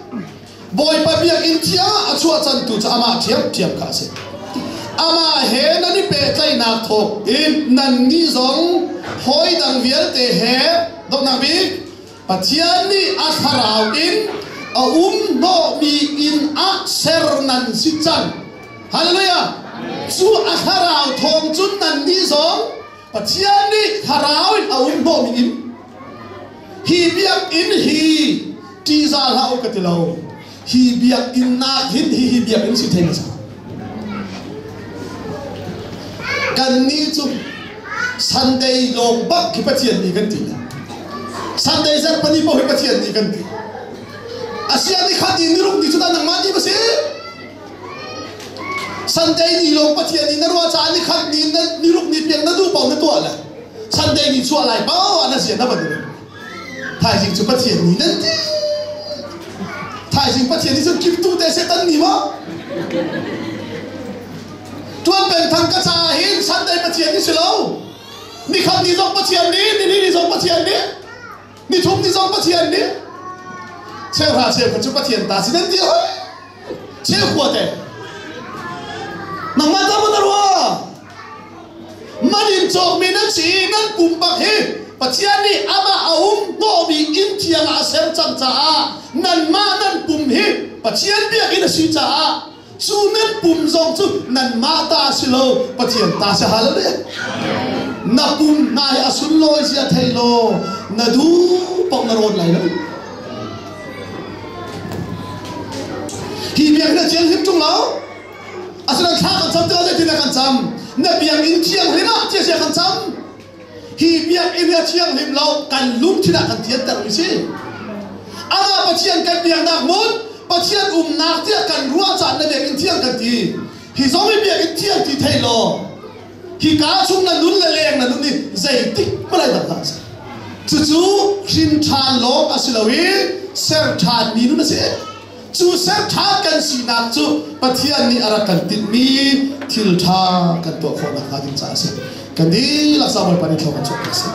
Bawipa biakinn thiang ah a chuahcantu cu amah ṭhiamṭhiam kha a si. Amah he nan i pehtlaihnak thawk in nannih zong hawi dang vialte he donghnak bik Pathian nih a thlarau in a um hnawhmi inn ah ser nan si cang. Hallelujah! Cu a thlarau thawng cun nannih zong Pathian nih thlarau in a um hnawhmi inn hi biakinn hi ṭihzah hlah u ka ti lo. Hi biakinn nak hin hi hi biakinn si thei hmasa. Kannih cu Sunday lawng bak khi Pathian ni kan ti. Sunday zarhpani paoh hi Pathian ni kan ti. Asia ni khat ni niruk ni cu dah nangmah ni ma si? Sunday ni lawng Pathian ni na ruah caah ni khat ni na niruk ni piang na duh paoh na tuah le Sunday ni chuah lai paoh ah na zia na van i Thaizing cu Pathian ni nan ti. Thaizing Pathian ni cun kiptu te Satan ni maw? Tuan peng thang ka caah hin Sunday Pathian ni si lo. Ni khat ni zong Pathian ni, ni ni ni zong Pathian ni. Ni thum ni zong Pathian ni. Cheuhra cheukhat cu Pathian ta si nan ti hoi. Cheukhua te. Nangmah ta na rua. Man in cawkmi nan si nan pumpak hi Pathian nih amah a um hnawhmi inn thiang ah a ser cang caah nanmah nan pum hi Pathian biakinn a si caah cu nan pum zong cu nanmah ta si lo Pathian ta si hallelujah na pum hna hi a sunlawi zia thei law na duh paoh na rawn lai lo hi biakinn a thianghlim ṭung lo asinain thla kan cam tikah zeitin kan cam na biakinn thianghlim ah tia sia kan cam Hi biakinn hi a thianghlim lo, kan lungthin ah kan thianter mi si. Amah Pathian kan biaknak hmun, Pathian umnak tiah kan ruah caan na biakinn thiang kan ti. Hi zong hi biakinn thiang ti thei law, hi ka chung na nun le leng na nun hi zeitik hmanh ai dang hlah. Cucu hrin ṭhan lawng a si lo i ser ṭhan mi nun a si. Cu ser ṭha kan sinak cu Pathian nih a rak kan tinhmi thil ṭha kan tuah khawh nakhnga ding caah a si. Kan dihlak sa Bawipa nih thlawh kan chuah piak seh.